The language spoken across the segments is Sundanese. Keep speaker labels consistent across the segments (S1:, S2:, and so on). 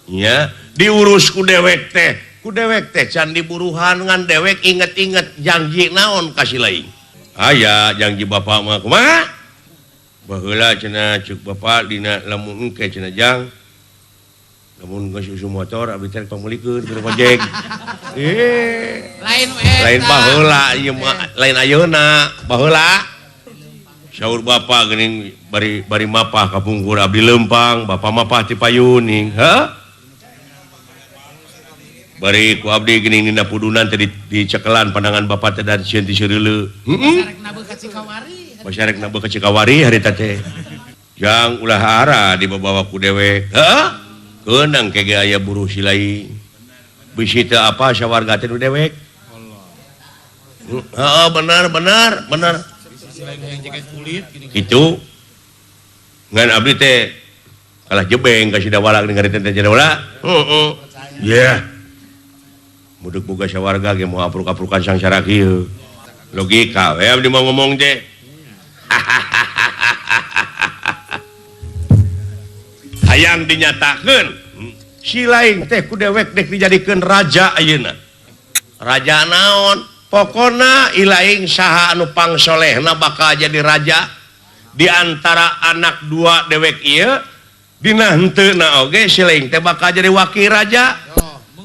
S1: Nya diurus ku dewek teh, ku dewek teh can diburuhan ngan dewek inget-inget janji naon ka si laing. Aya janji bapak mah kumaha? Baheula cenah ceuk bapak dina lamun engke cenah jang. Lamun geus usum motor abdi teh pangmeulikeun kudu ojek.
S2: Lain we.
S1: Lain baheula ieu mah, lain ayeuna, baheula. Saur bapak geuning bari mapah kapungkur abdi leumpang, bapak mapah ti payuning. Heuh? Bari ku abdi geuning dina pudunan teh dicekelan pandangan bapak teh dan sieun ti seureuleu. Heeh.
S2: Basarek nabeuh ka Cikawari.
S1: Basarek nabeuh ka Cikawari harita teh. Jang ulah ara dibawa ku dewek. Heuh? Keunang kege aya buruh si lain. Bisi teu apa sawarga teh nu dewek. Heeh, benar benar benar. Itu ngan abdi teh kalah jebeng ka si Dawala geuning ngariten teh Dawala. Heeh. Yeah. Muduk boga sawarga ge moal apruk-aprukan sangsara kieu. Logika we abdi mah ngomong teh. Hayang dinyatakeun si lain teh ku dewek dek dijadikeun raja ayeuna. Raja naon? Pokona ilaing saha anu pangsolehna bakal jadi raja di antara anak dua dewek ieu dina henteuna oge si lain teh bakal jadi wakil raja.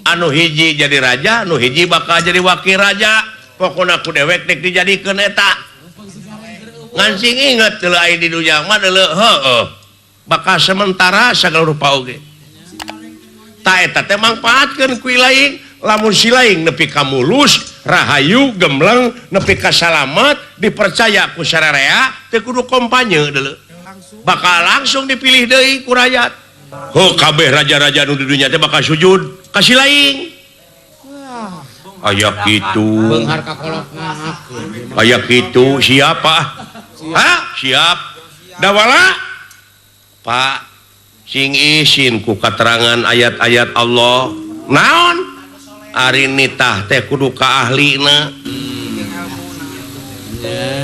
S1: Anu hiji jadi raja, anu hiji bakal jadi wakil raja. Pokona ku dewek dek dijadikeun eta. Ngan sing inget deuleu aya di dunya mah deuleu heueuh. Bakal sementara sagala rupa oge. Ta eta teh mangpaatkeun ku ilaing, lamun si laing nepi ka mulus, rahayu, gemleng, nepi ka salamet, dipercaya ku sararea, teu kudu kampanye deuleu. Bakal langsung dipilih deui ku rakyat. Heuh kabeh raja-raja nu di dunya teh bakal sujud ka si laing. Aya kitu.
S2: Beunghar ka kolot ngahakeun.
S1: Aya kitu siapa? Hah? Siap. Dawala? Pak, sing isin ku katerangan ayat-ayat Allah. Naon? Ari nitah teh kudu ka ahlina.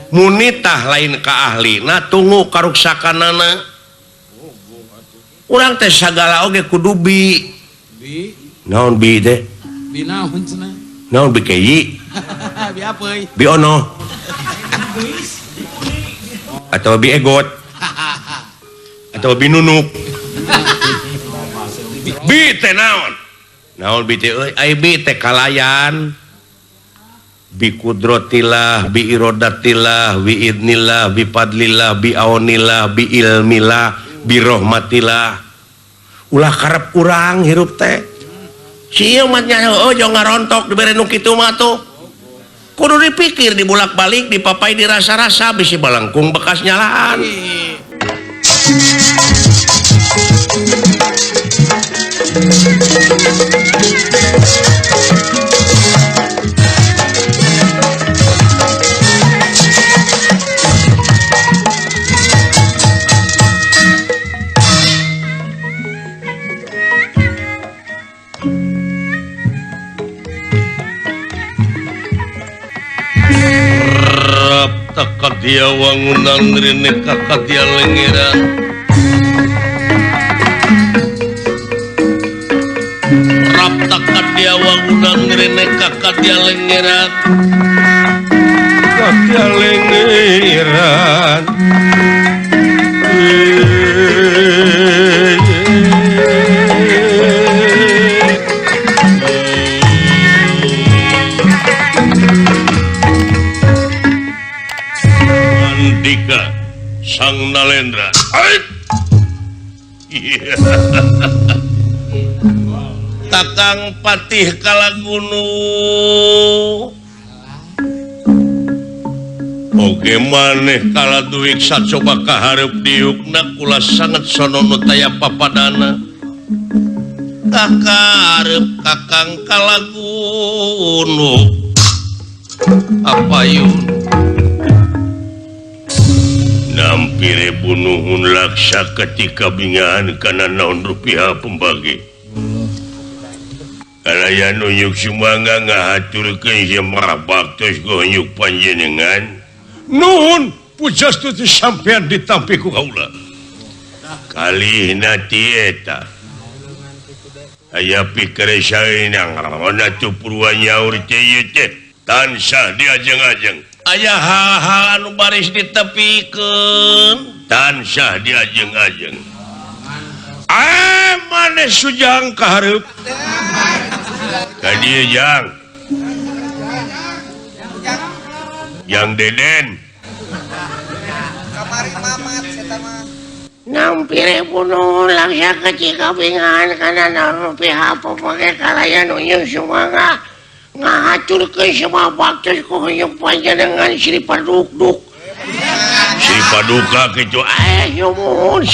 S1: Mun nitah lain ka ahlina tunggu karuksakanana. Urang teh sagala oge kudu bi.
S2: Bi.
S1: Naon bi teh?
S2: Bi naon cenah?
S1: Naon bi keyi?
S2: Bi apeuy?
S1: Bi ono. Atau bi egot. Atau bi nunuk. Bi teh naon? Naon bi teh euy? Ai bi teh kalayan. Bi kudrotillah, bi irodatillah, bi idnillah, bi fadlillah, bi aunillah, bi ilmillah, bi rahmatillah. Ulah karep urang hirup teh. Si ieu mah nya heueuh jong ngarontok dibere nu kitu mah tuh. Kudu dipikir, dibulak-balik, dipapai, dirasa-rasa bisi balengkung bekas nyalaan. Dia wangunan rene kakak dia lengeran. Raptakat dia wangunan rene kakak dia lengeran. Kakak dia lengeran. Andika Sang Nalendra. Kakang Patih Kalagunu. Oge maneh kala duwik sacoba kahareup diukna kula sanget sono nu taya papadana. Kakareup Kakang Kalagunu. Apayun? Nampire bunuhun laksa ketika bingahan kana naon rupiah pembagi. Kalaya nunjuk sumangga ngahaturkeun semah baktos gonyuk panjenengan. Nuhun pujastuti sampean ditampi ku kaula. Kalihna ti eta. Aya pikir sainang mana tuh purwa nyaur teh tansah diajeng-ajeng. Aya hal-hal anu baris ditepikeun tansah diajeng-ajeng. Ah maneh sujang ka hareup. Ka dieu jang. Jang Deden.
S3: Kamari mamat eta mah.
S4: Nampire bunuh langsa kecil kapingan karena narupi hapo pakai kalayan unyung sumanga ngahaturkeun semua baktos ku huyung panjenengan Sri Padukduk
S1: Sri Paduka kitu nyumuhun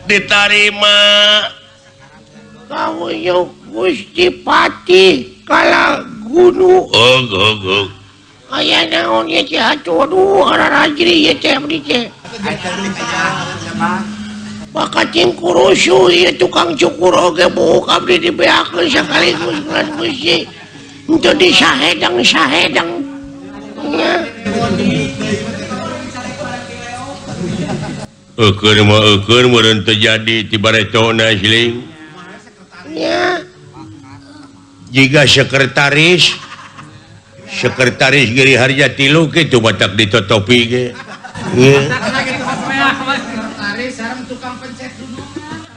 S1: ditarima
S4: kawuyung Gusti Patih kala gunu
S1: og og og
S4: aya naon ye teh atuh aduh ararajri ye teh abdi teh Bakacing kurusu ieu tukang cukur oge buuk abdi dibeakeun sakaligus kulan Gusti henteu disahedang-sahedang nya
S1: eukeun mah eukeun meureun teu jadi ti baretona siling
S4: nya
S1: jiga sekretaris sekretaris Giri Harja tilu kitu batak ditotopi ge nya.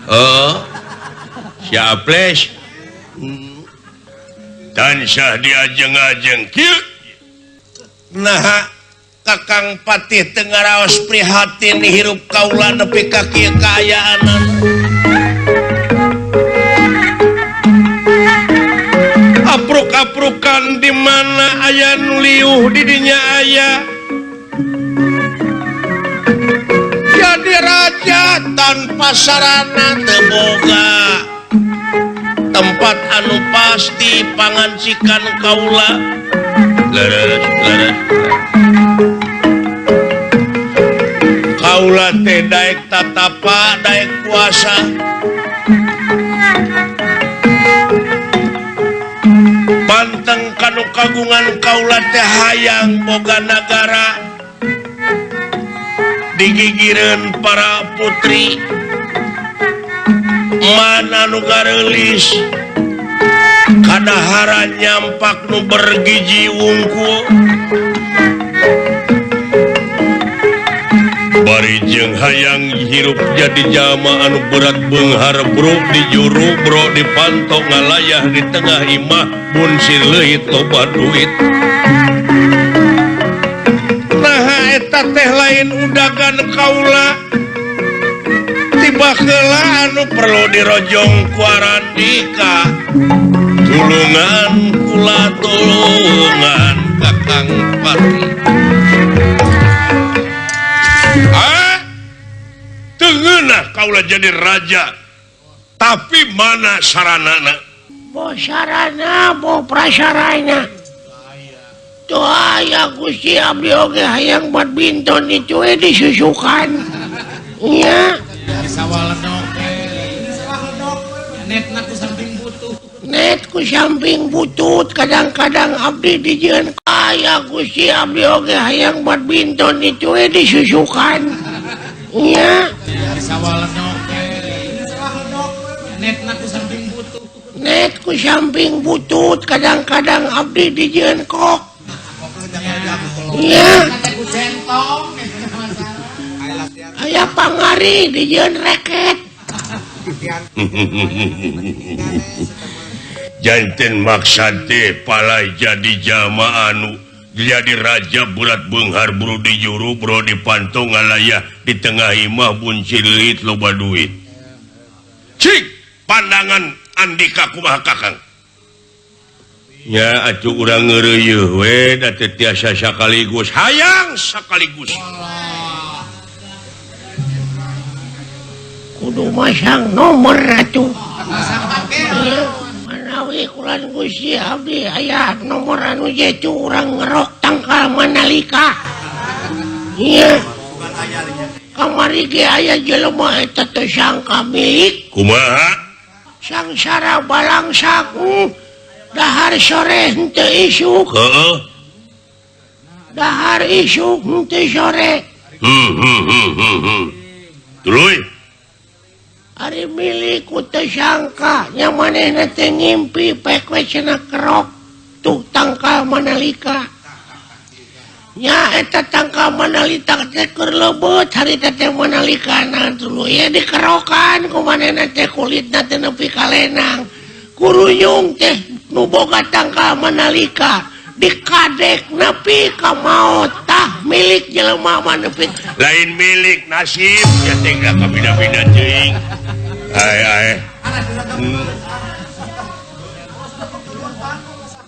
S1: Oh, siaples tansah diajeng-ajeng kieu. Nah, Kakang Patih teu ngaraos prihatin hirup kaula nepi ka kieu kaayaanana. Apruk-aprukan di mana aya nu liuh di dinya aya. Jadi raja tanpa sarana teu boga tempat anu pasti pangancikan kaula leres leres kaula teh daek tatapa daek puasa panteng kanu kagungan kaula teh hayang boga nagara digigireun para putri mana nu gareulis kadaharan nyampak nu bergiji wungkul bari jeung hayang hirup jadi jalma anu berat beunghar bro di juru bro dipanto ngalayah di tengah imah bunsir leuit loba duit. Nah eta teh lain udagan kaula tiba heula anu perlu dirojong ku Arandika tulungan kula tulungan Kakang Patih. Ah teu ngeunah kaula jadi raja tapi mana saranana
S4: boh sarana boh prasarana. Tuh aya Gusti abdi oge hayang badminton itu disusukan nya net ku samping butut kadang-kadang abdi dijieun aya Gusti abdi oge hayang badminton itu disusukan nya net ku samping butut kadang-kadang abdi dijieun kok. Iya. Aya pangari dijieun reket.
S1: Janten maksad teh palai jadi jalma anu jadi raja berat beunghar bro di juru bro dipanto ngalayah di tengah imah buncir leuit loba duit. Cik pandangan Andika kumaha Kakang? Ya atuh urang ngeureuyeuh we da teu tiasa sakaligus hayang sakaligus.
S4: Kudu masang nomor atuh. Manawi kulan Gusti abdi aya nomor anu jetu urang ngerok tangkal manalika. Iya. Kamari ge aya jelema eta teu sangka milik.
S1: Kumaha?
S4: Sangsara balangsak. Dahar sore henteu isuk.
S1: Heeh.
S4: Dahar isuk henteu sore.
S1: Tuluy.
S4: Ari milik ku teu sangka nya manehna teh ngimpi pek we cenah kerok tuh tangkal manalika. Nya eta tangkal manalika teh keur leubeut harita teh manalikana tuluy dikerokan ku manehna teh kulitna teh nepi ka lenang. Kurunyung teh nu boga tangkal manalika dikadek nepi ka maot tah milik jelema mah nepi
S1: lain milik nasib ya tinggal kabida-bida teuing. Ai ai.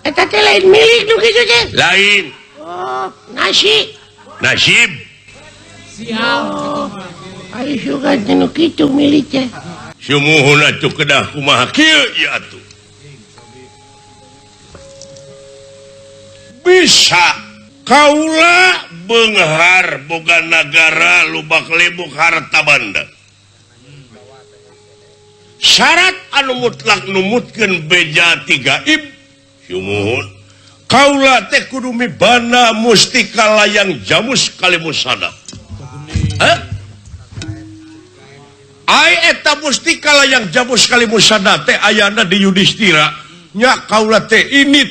S4: Eta teh lain milik nu kitu teh.
S1: Lain.
S4: Oh, nasib.
S1: Nasib.
S2: Siap.
S4: Oh, ai sugan teh nu kitu milik teh.
S1: Sumuhun atuh kedah kumaha kieu ieu atuh. Bisa kaula beunghar boga nagara lubak libuk harta banda. Syarat anu mutlak numutkeun beja tiga ib sumuhun kaula teh kudu mibana mustika layang jamus kalimusada. Hah? Ai eta mustika layang jamus kalimusada teh ayana di Yudhistira nya kaula teh init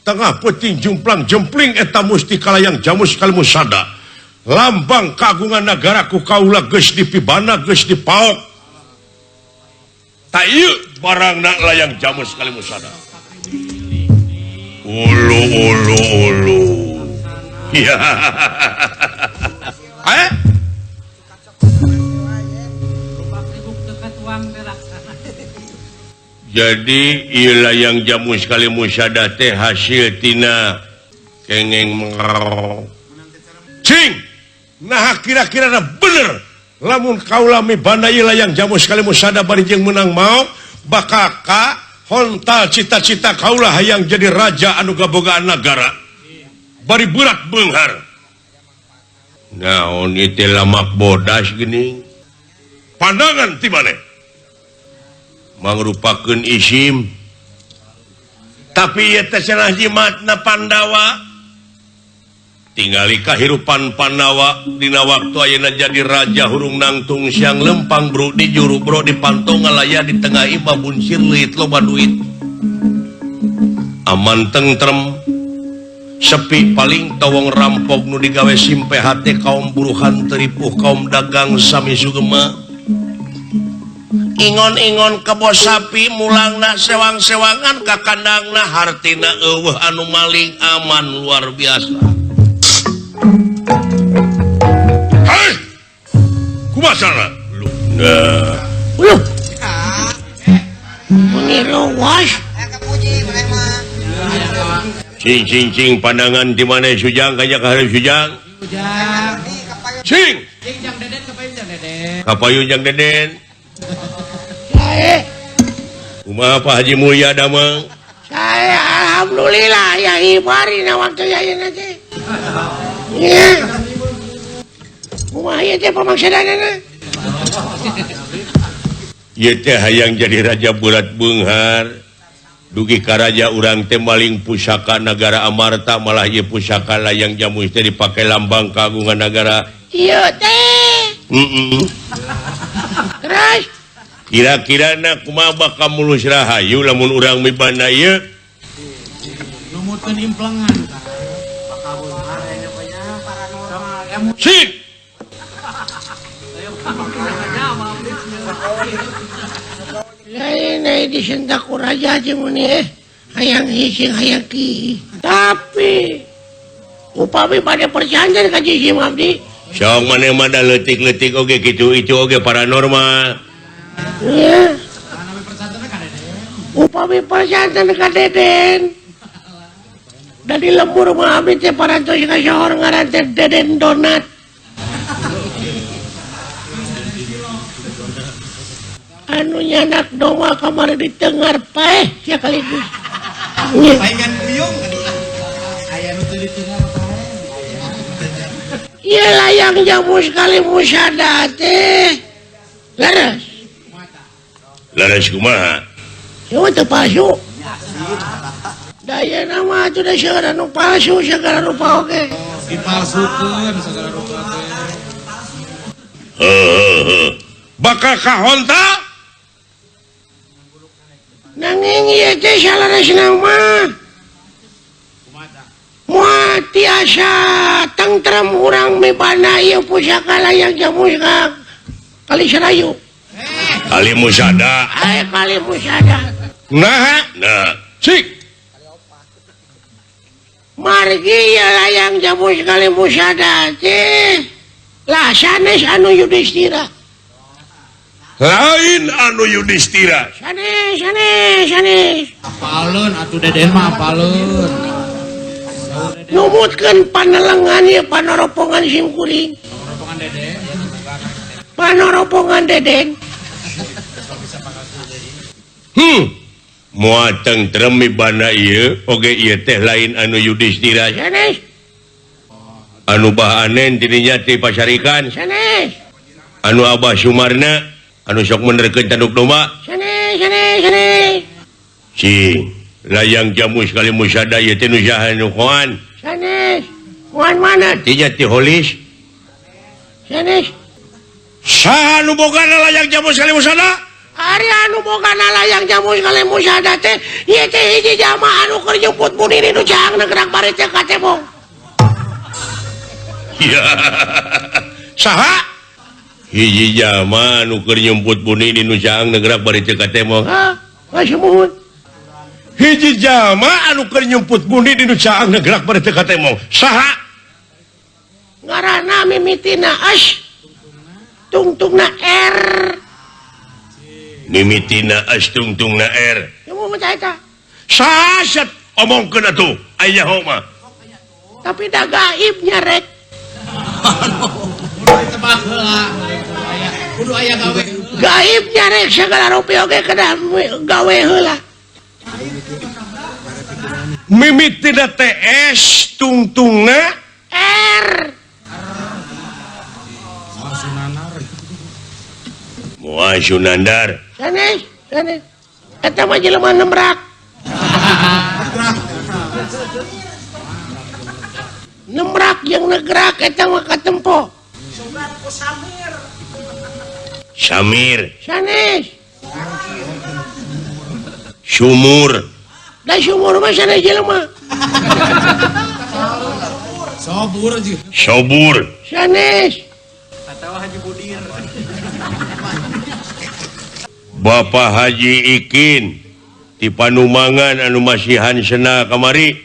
S1: tengah peuting jumplang jempling eta mustika layang jamus kalimusada lambang kagungan nagara ku kaula geus dipibana geus dipaok. Tak ieu barangna layang jamus kalimusada. Ulu ulu ulu. Ya. Eh? Jadi ieu layang jamus kalimusada teh hasil tina kengeng mengerong. Cing. Nah kira-kira bener lamun kaula mibana ieu layang jamus kalimusada bari jeung meunang maok bakal ka hontal cita-cita kaula hayang jadi raja anu gabogaan nagara bari berat beunghar. Naon ieu teh lamak bodas geuning pandangan ti maneh mangrupakeun isim tapi ieu teh cenah jimatna Pandawa. Tingali kahirupan Pandawa dina waktu ayeuna jadi raja hurung nangtung siang lempang bro di juru bro di pantong ngalaya di tengah imah bunsir leuit loba duit aman tentrem sepi paling tawong rampok nu digawe simpe hate kaum buruhan teripuh kaum dagang sami sugema ingon-ingon kebo sapi mulangna sewang-sewangan ka kandangna hartina eueuh anu maling aman luar biasa. Hei! Kumaha cara? Nah.
S4: Uluh. Muni ruwas.
S1: Cing cing cing pandangan di mana Sujang kaya ka hareup Sujang?
S2: Sujang.
S1: Cing.
S2: Cing jang Deden kapayun jang Deden.
S1: Kapayun jang Deden.
S4: Sae.
S1: Kumaha Pak Haji Mulya damang?
S4: Sae alhamdulillah ya ibari na waktu ayeuna teh. Iya. Kumaha ieu teh pamaksadanana?
S1: Ieu teh hayang jadi raja berat beunghar. Dugi ka raja urang teh maling pusaka nagara Amarta malah ieu pusaka layang jamus teh dipake lambang kagungan nagara.
S4: Ieu teh.
S1: Heeh.
S4: Terus
S1: kira-kirana kumaha bakal mulus rahayu lamun urang mibana ieu?
S2: Numutkeun implengan.
S1: Sip.
S4: Lain disentak ku raja jeung meni hayang hising hayang ki. Tapi upami bade perjanjian ka Jisim abdi.
S1: Sok maneh mah da leutik-leutik oge kitu itu oge paranormal.
S4: Iya. Upami perjanjian ka Deden. Da di lembur mah abdi teh parantos ka sohor ngaran teh Deden Donat. Anu nyanak domba kamari di tengah paeh sia kaligus.
S2: Paingan puyung. Aya nu teu di tengah paeh.
S4: Ieu layang jamus kali musada teh. Leres.
S1: Leres kumaha?
S4: Ieu teu palsu. Da ayeuna mah atuh da seueur anu palsu sagala rupa oge.
S2: Dipalsukeun sagala rupa teh.
S1: Heuh. Bakal kahonta?
S4: Nanging ieu teh saleresna mah moal tiasa tentrem urang mibana ieu pusaka layang jamus ka Kali Serayu.
S1: Kali Musada.
S4: Ay Kali Musada.
S1: Nah, nah, cik.
S4: Margi ieu layang jamus Kali Musada teh lah sanes anu Yudhistira.
S1: Lain anu Yudhistira.
S4: Sanes, sanes, sanes.
S2: Apaleun atuh Deden mah apaleun.
S4: Numutkeun panelengan ieu panoropongan sim kuring.
S2: Panoropongan Deden.
S4: Panoropongan Deden.
S1: Moal tentrem mibana ieu oge ieu teh lain anu Yudhistira.
S4: Sanes.
S1: Anu Bah Anen dirinya ti Pasarikan.
S4: Sanes.
S1: Anu Abah Sumarna anu sok menerkeun tanduk domba.
S4: Sanes, sanes, sanes.
S1: Cing, layang jamus Kali Musada ieu teh nu saha nu koan?
S4: Sanes. Koan mana?
S1: Tinya ti Holis.
S4: Sanes.
S1: Saha nu bogana layang jamus Kali Musada?
S4: Ari anu bogana layang jamus Kali Musada teh ieu teh hiji jalma anu keur nyumput bunini nu caang negerak bari teh ka tembong.
S1: Saha? Hiji jalma nu keur nyumput bunini nu caang negerak bari teu ka tembong.
S4: Hah? Masih.
S1: Hiji jalma anu keur nyumput bunini nu caang negerak bari teu ka tembong. Saha?
S4: Ngaranna mimitina as tungtungna R.
S1: Mimitina as tungtungna R.
S4: Sumuhun eta.
S1: Saha set omongkeun atuh aya mah.
S4: Tapi da gaib nya rek. Gaib nyarek segala rupi oge kedah gawe heula.
S1: Mimitina TS tungtungna
S4: R.
S1: Moal Sunandar.
S4: Sanes, sanes. Eta mah jelema nembrak. Nembrak yang negerak eta mah katempo.
S1: Samir. Samir.
S4: Sanes.
S1: Sumur.
S4: Da sumur mah sanes jelema.
S2: Sobur juga.
S1: Sobur.
S4: Sanes.
S2: Atawa Haji Budir.
S1: Bapak Haji Ikin di Panumangan anu masihan sena kamari.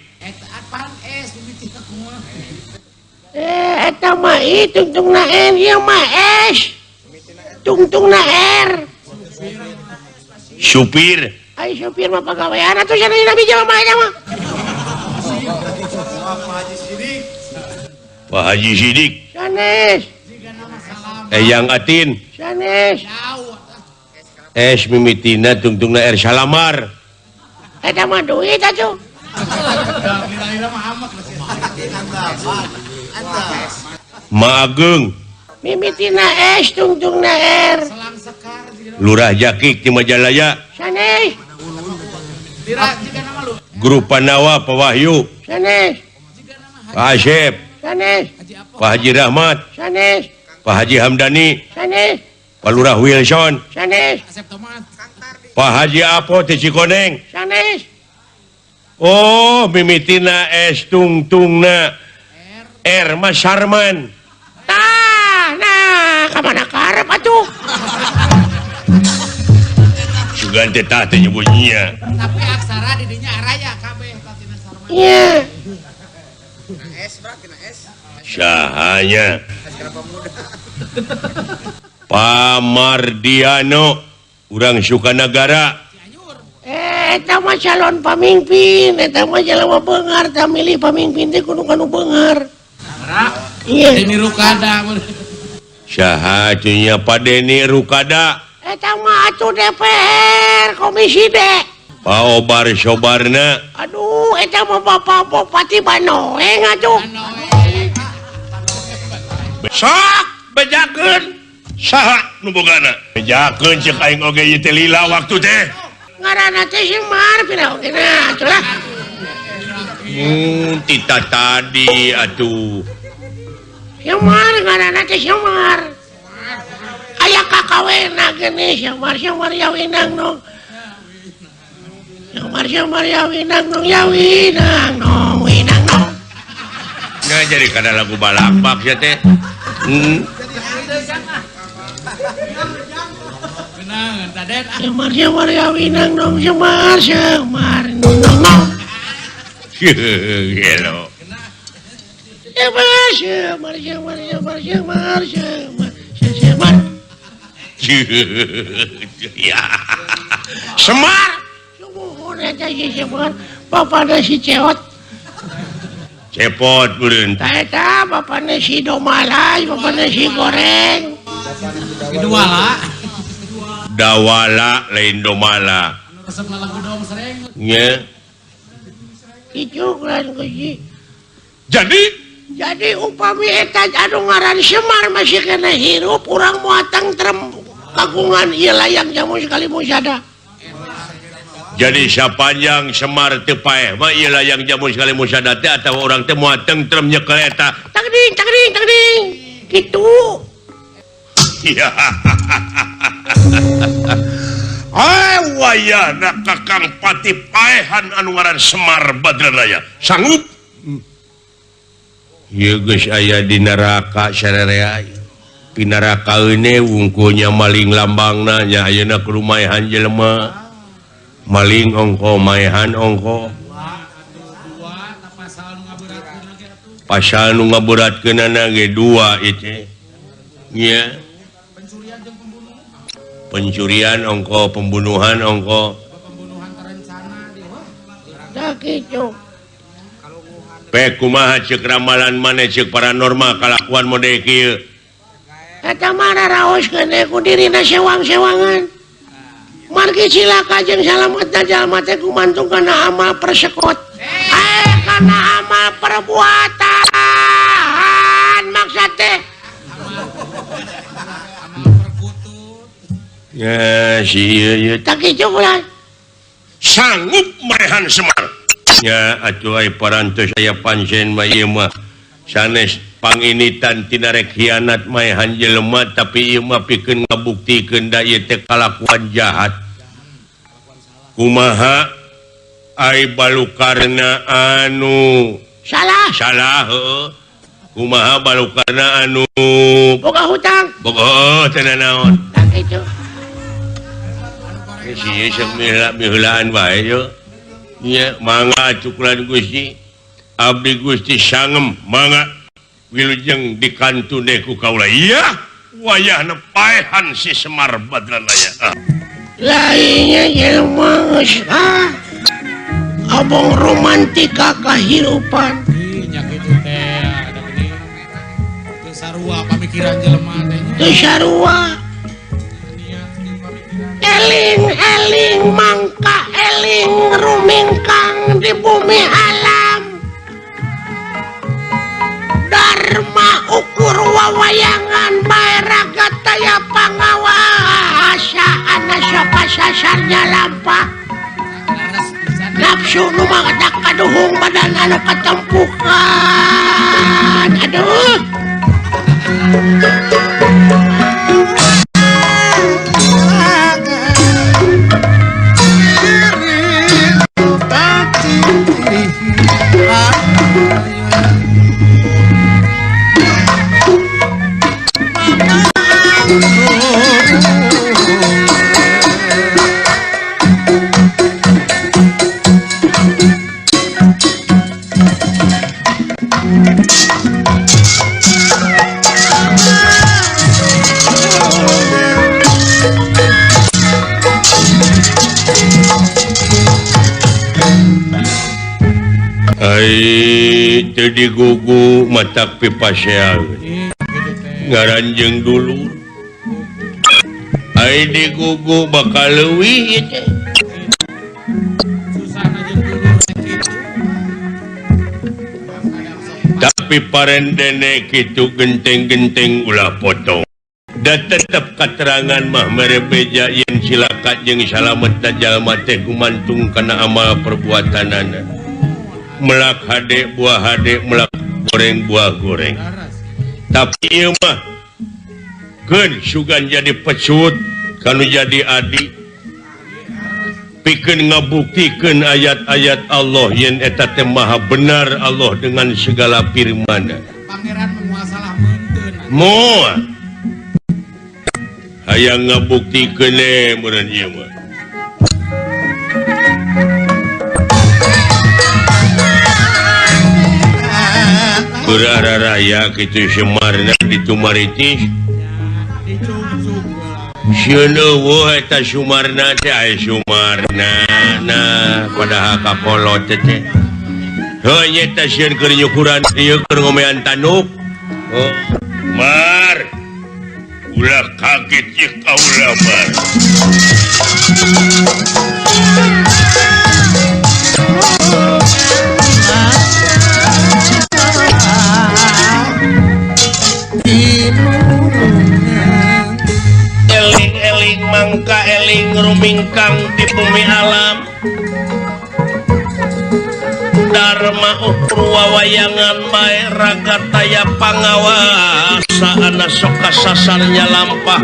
S4: Eta mah I tungtungna N, ieu mah S. Tungtungna R.
S1: Supir.
S4: Ai supir mah pagawean atuh sanes nabi jelema eta mah.
S1: Pak Haji Sidik.
S4: Sanes.
S1: Eyang Atin.
S4: Sanes.
S1: S mimitina tungtungna R Salamar.
S4: Eta mah duit atuh.
S1: Maageng.
S4: Mimitina S tungtungna R.
S1: Lurah Jakik di Majalaya.
S4: Sanes.
S1: Grup Panawa Pak Wahyu.
S4: Sanes.
S1: Pak Asep.
S4: Sanes.
S1: Pak Haji Rahmat.
S4: Sanes.
S1: Pak Haji Hamdani.
S4: Sanes.
S1: Pak Lurah Wilson.
S4: Sanes.
S1: Pak Haji Apo di Cikoneng.
S4: Sanes.
S1: Oh, mimitina S tungtungna R Mas Sarman.
S4: Tah, nah, kamana karep atuh.
S1: Sugan teh tah teh nyebutnya.
S2: Tapi aksara di dinya araya kabeh tatina Sarman.
S4: Iya.
S2: S berarti na S.
S1: Sahanya. Pak Mardiano urang Sukanagara.
S4: Eta mah calon pamimpin, eta mah jelema beunghar, tah milih pamimpin teh kudu kanu beunghar. Iya.
S2: Deni Rukada.
S1: Saha nya Pak Deni Rukada?
S4: Eta mah atuh DPR Komisi D.
S1: Pak Obar Sobarna.
S4: Aduh, eta mah Bapak Bupati Banoeng atuh.
S1: Sok bejakeun saha nu bogana? Bejakeun ceuk aing oge ieu teh lila waktu teh.
S4: Ngaranna teh Semar pira oge na atuh lah.
S1: Tita tadi atuh.
S4: Semar ngaranna teh Semar. Aya kakawena geuning Semar Semar ya winang no. Semar semar ya winang nong ya winang nong winang nong.
S1: Nah, jadi kada lagu balakbak ya teh.
S4: Semar semar ya winang nong semar semar nong nong nong.
S1: Gelo.
S4: Semar semar semar semar semar semar semar.
S1: Ya. Semar.
S4: Sumuhun eta si Semar, bapana si Ceot.
S1: Cepot beureun.
S4: Tah eta bapana si Domalay, bapana si Goreng.
S2: Dawala.
S1: Dawala lain Domala.
S2: Anu resep lagu dong sering.
S1: Nya.
S4: Kitu kan Gusti. Jadi upami eta anu ngaran Semar masih kena hirup urang moal tentrem kagungan ieu layang jamu sekali musada.
S1: Jadi sapanjang Semar teu paeh mah ieu layang jamu sekali musada teh atawa urang teh moal tentrem nyekel eta.
S4: Tangding tangding tangding. Kitu.
S1: Ya. Ai wayahna Kakang Pati paehan anu ngaran Semar Badranaya. Sanggup? Ieu geus aya di neraka sarerea. Pinaraka eune wungkulnya maling lambangna nya ayeuna kudu maehan jelema. Maling ongko maehan ongko. Pasal nu ngaberatkeunana ge dua ieu teh. Nya. Pencurian ongko, pembunuhan ongko.
S2: Pembunuhan terencana di wah.
S4: Tah kitu.
S1: Pe kumaha ceuk ramalan maneh ceuk paranormal kalakuan mode kieu.
S4: Eta mah raraoskeun ku dirina sewang-sewangan. Margi cilaka jeung salamet jalma teh gumantung kana amal persekot. Kana amal perbuatan maksud teh.
S1: Ya si ieu
S4: tah kitu ulah.
S1: Sanggup maehan Semar. Ya atuh ai parantos aya pancen mah ieu mah sanes panginitan tina rek hianat maehan jelema tapi ieu mah pikeun ngabuktikeun da ieu teh kalakuan jahat. Kumaha ai balukarna anu
S4: salah
S1: salah heueuh. Kumaha balukarna anu
S4: boga hutang
S1: boga teh naon.
S4: Tah kitu.
S1: Si ieu sok miheulaan bae yo. Nya mangga cukulan Gusti. Abdi Gusti sangem mangga wilujeng dikantune ku kaula. Iya, wayahna paehan si Semar Badranaya.
S4: Lainnya jelema geus ah. Abong romantika kahirupan.
S2: Ih nya kitu teh ada geuning. Teu sarua pamikiran jelema teh nya.
S4: Teu sarua. Eling-eling mangka eling rumingkang di bumi alam. Dharma ukur wawayangan bae raga taya pangawasa anasa pasasarnya lampah. Nafsu nu mangta kaduhung badan anu katempukan. Aduh.
S1: Ai teu digugu matak pipasean ngaranjeung dulur. Ai digugu bakal leuwih ieu teh. Tapi parendene kitu genteng-genteng ulah potong. Da tetep katerangan mah mere beja yen cilaka jeung salamet jalma teh gumantung kana amal perbuatanana. Melak hade buah hade, melak goreng buah goreng. Tapi ieu mah keun sugan jadi pecut kanu jadi adi. Pikeun ngabuktikeun ayat-ayat Allah yen eta teh maha benar Allah dengan segala firman.
S2: Pangeran menguasalah meunteun.
S1: Moal. Hayang ngabuktikeun meureun ieu mah. Berara raya kitu Semarna di Tumaritis. Sieun eueuh eta Sumarna teh aya Sumarna nah padahal kakolot teh. Heuh nya eta sieun keur nyukuran ieu keur ngomean tanduk. Oh, Mar. Ulah kaget ieu kaula Mar. Eling-eling mangka eling rumingkang di bumi alam Dharma ukur wawayangan bae raga taya pangawasa ana sok kasasarnya lampah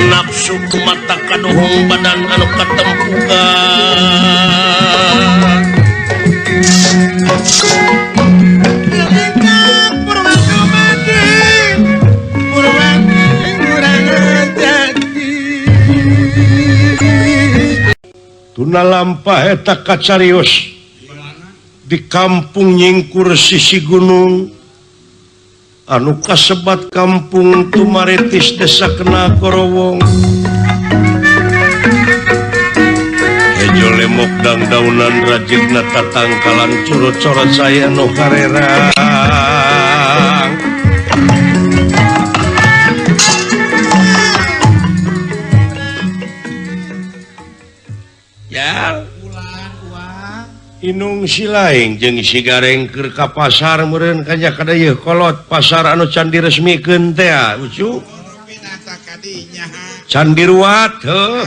S1: nafsu mata kaduhung badan anu katempugan. Tuna lampah eta kacarios di kampung nyingkur sisi gunung anu kasebat kampung Tumaritis desa Kena Korowong. Hejo lemok dangdaunan rajigna tatangkalan curut-corot saya nu karerang. Inung si laing jeung si Gareng keur ka pasar meureun kanya kada yeuh kolot pasar anu can diresmikeun teh ucu can diruat heuh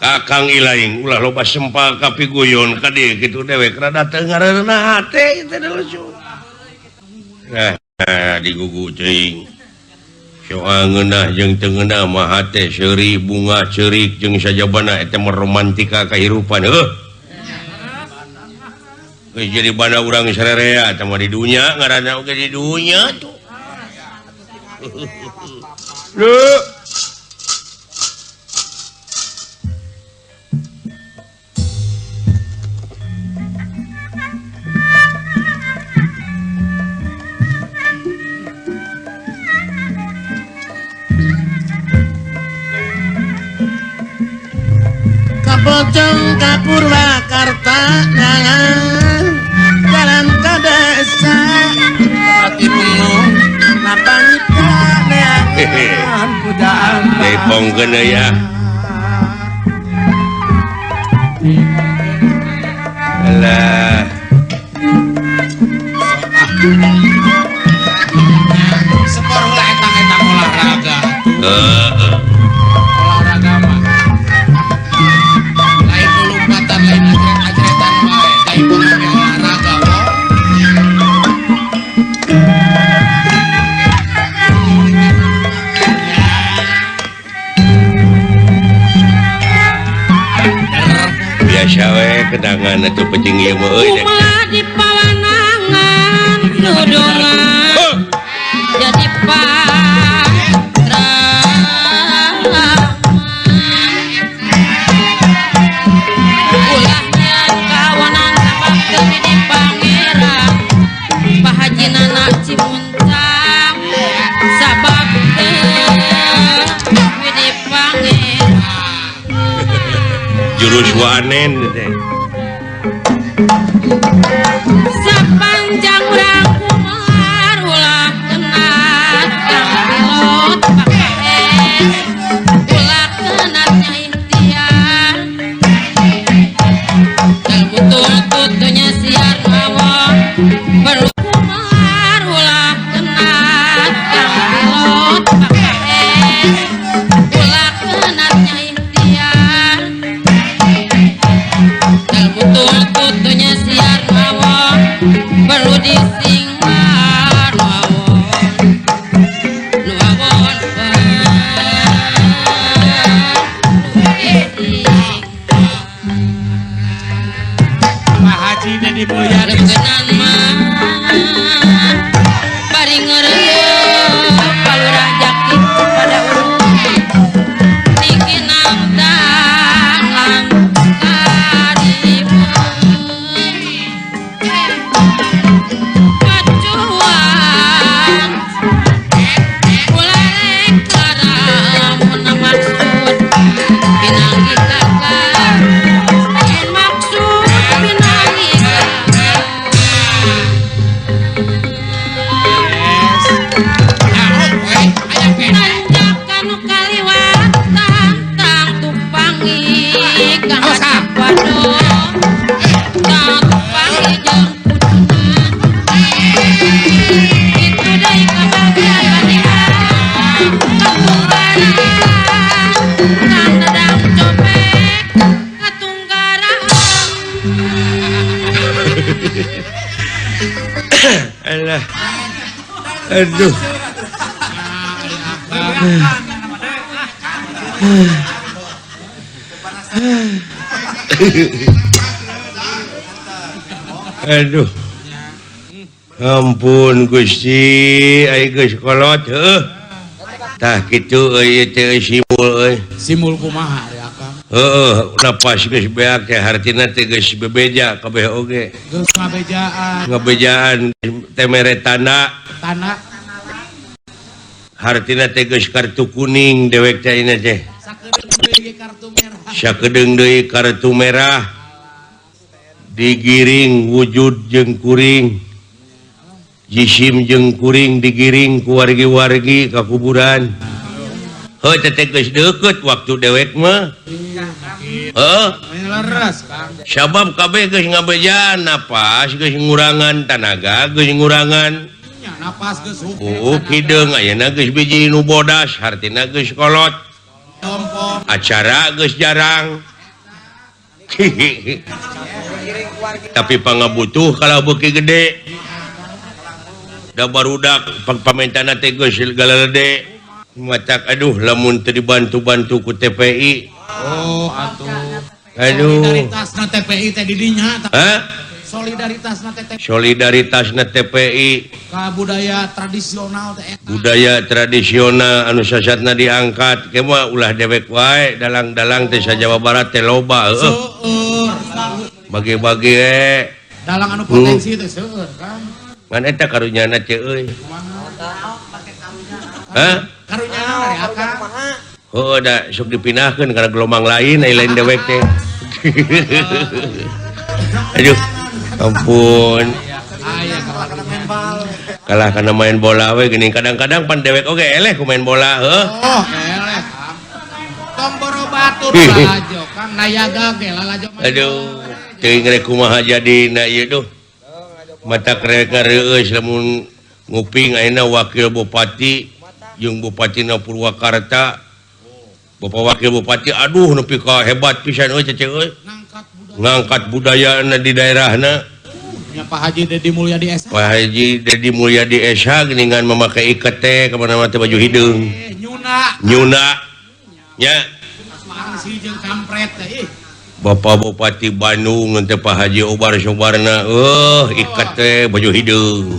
S1: Kakang Ilaing ulah loba sempal kapiguyon ka dieu kitu dewek rada teu ngareunah hate teh lucu. Nah digugu teuing soal ngeunah jeung teu ngeunah mah hate seuri bunga ceurik jeung sajabana eta mah romantika kahirupan heuh. Jadi bana urang sarerea sama di dunia ngaranna oge di dunia tuh. Leuh.
S4: Kapocong ka Purwakarta jalan ka desa hati penuh napangita neangan pujaan
S1: dipongkeun ya. Alah
S2: sepor heula etang-etang olahraga.
S1: Heeh.
S2: Olahraga mah lain lompatan lain ajret-ajretan wae jaipong oge olahraga.
S1: Biasa we kedangan atuh peuting ieu mah euy
S3: kumaha di pawanangan nudungan jadi patrama ulahnya kawanan sabab deui di pangeran Pak Haji Nana Cimuncang sabab deui di pangeran
S1: jurus wanen teh.
S3: Sepanjang urang kumar ulah kena kang pilot PKS ulah kena ikhtiar butuh tutunya siar mawon perlu kumar ulah kena kang pilot PKS ulah kena ikhtiar butuh tutunya siar mawon.
S2: Haji Dedi Mulyadi
S3: Leungeunnan mah bari ngeureuyeuh palurah jaki pada urut dikinang dalang karimun kacuan ularek karamun maksud pinanggi kakak maksud pinanggi kakak. Tanjakan kaliwatan tang tupangi kang wado tang tupangi jeung pucunan kitu deui kabagian banihan katunggaran kang dadang copek katunggaran.
S1: Alah. Aduh. Aduh. Ampun Gusti, ai geus kolot heuh. Tah kitu euy teh simul euy.
S2: Simul kumaha ari akang?
S1: Heueuh, napas geus beak teh hartina teh geus bebeja kabeh oge.
S2: Geus ngabejaan.
S1: Ngabejaan teh mere tanda.
S2: Tanda.
S1: Hartina teh geus kartu kuning dewek teh ayeuna teh.
S2: Sakedeung deui kartu merah.
S1: Sakedeung deui kartu merah. Digiring wujud jeung kuring. Jisim jeung kuring digiring ku wargi-wargi ka kuburan. Heuh teh teh geus deukeut waktu dewek mah. Heuh.
S2: Leres, Kang.
S1: Sabab kabeh geus ngabejaan napas geus ngurangan tanaga geus ngurangan.
S2: Nya napas geus hukum.
S1: Oh, hideung ayeuna geus biji nu bodas hartina geus kolot. Acara geus jarang. Tapi pangabutuh kalau beuki gede. Da barudak pamentana teh geus galalede. Matak aduh lamun teu dibantu-bantu ku TPI.
S2: Oh, atuh.
S1: Aduh.
S2: Solidaritasna TPI teh di dinya.
S1: Hah?
S2: Solidaritasna TPI.
S1: Solidaritasna TPI
S2: ka budaya tradisional teh eta.
S1: Budaya tradisional anu sasatna diangkat ke mah ulah dewek wae dalang-dalang teh sa Jawa Barat teh loba heueuh.
S2: Seueur.
S1: Bagi-bagi we.
S2: Dalang anu potensi teh seueur kan.
S1: Ngan eta karunyana teh euy. Hah?
S2: Karunyana ari akang.
S1: Heueuh da sok dipindahkeun kana gelombang lain ai lain dewek teh. Aduh, ampun. Kalah kana main bola we geuning kadang-kadang pan dewek oge eleh ku main bola heuh.
S2: Oh, eleh Kang. Tong boro batur lalajo Kang nayaga ge lalajo main.
S1: Aduh, teuing rek kumaha jadina ieu duh. Mata krek reueus lamun nguping ayeuna wakil bupati jeung bupatina Purwakarta. Bapak wakil bupati aduh nepi ka hebat pisan euy cece euy. Ngangkat budayana di daerahna.
S2: Nya Pak Haji Dedi Mulyadi SH.
S1: Pak Haji Dedi Mulyadi SH geuningan memakai iket teh ka mana-mana teh baju hideung.
S2: Nyuna.
S1: Nyuna. Nya.
S2: Mangsi jeung kampret teh ih.
S1: Bapak Bupati Bandung teh Pak Haji Obar Sobarna iket teh baju hideung.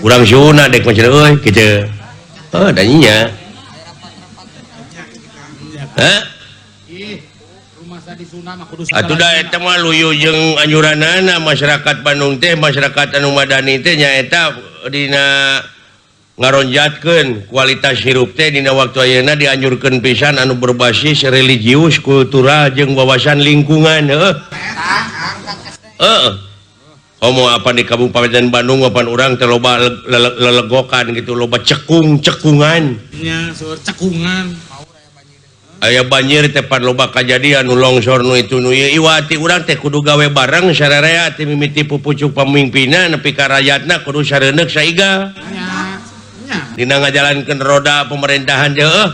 S1: Urang Sunda dek mah cenah euy kitu. Heuh da nya. Hah?
S2: Ih, rumah sa di Sunda mah kudu
S1: Atuh da eta mah luyu jeung anjuranana masyarakat Bandung teh masyarakat anu madani teh nyaeta dina ngaronjatkeun kualitas hirup teh dina waktu ayeuna dianjurkeun pisan anu berbasis religius, kultural jeung wawasan lingkungan heuh. Heeh. Komo apa di Kabupaten Bandung apan urang teh loba lelegokan gitu loba cekung-cekungan.
S2: Nya seueur cekungan.
S1: Aya banjir teh pan loba kajadian nu longsor nu itu nu ieu iwati urang teh kudu gawe bareng sararea teh mimiti pupucuk pamimpinna nepi ka rakyatna kudu sareuneuk saiga. Dina ngajalankeun roda pemerintahan teh heuh.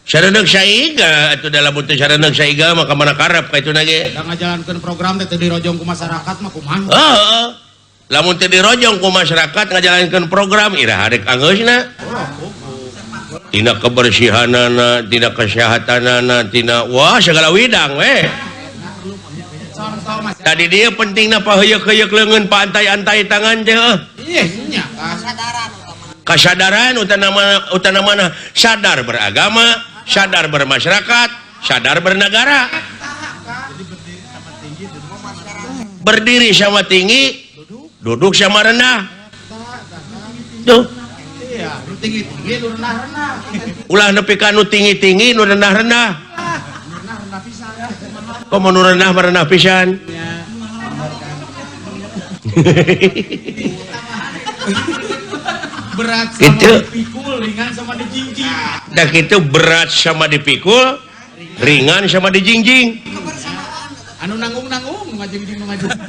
S1: Sareuneuk saiga atuh dalam teu sareuneuk saiga mah ka mana karep ka ituna ge.
S2: Da ngajalankeun program teh teu dirojong ku masyarakat mah kumaha?
S1: Heeh. Lamun teu dirojong ku masyarakat ngajalankeun program iraha rek angeusna. Tina kebersihanana, tina kesehatanana, tina wah segala widang we. Tadi dia pentingna paheuyeuh-heuyeuk leungeun paantai-antai tangan teh heuh.
S2: Iya nya
S1: kasadaran utama mana sadar beragama, sadar bermasyarakat, sadar bernegara. Berdiri sama tinggi, duduk sama rendah. Tuh. Ulah nepi ka nu tinggi-tinggi nu rendah-rendah. Komo nu rendah mah rendah pisan.
S2: Berat sama
S1: gitu.
S2: Dipikul, ringan sama dijingjing.
S1: Dah gitu berat sama dipikul, ringan sama dijingjing.
S2: Anu nanggung-nanggung ngajingjing ngajingjing.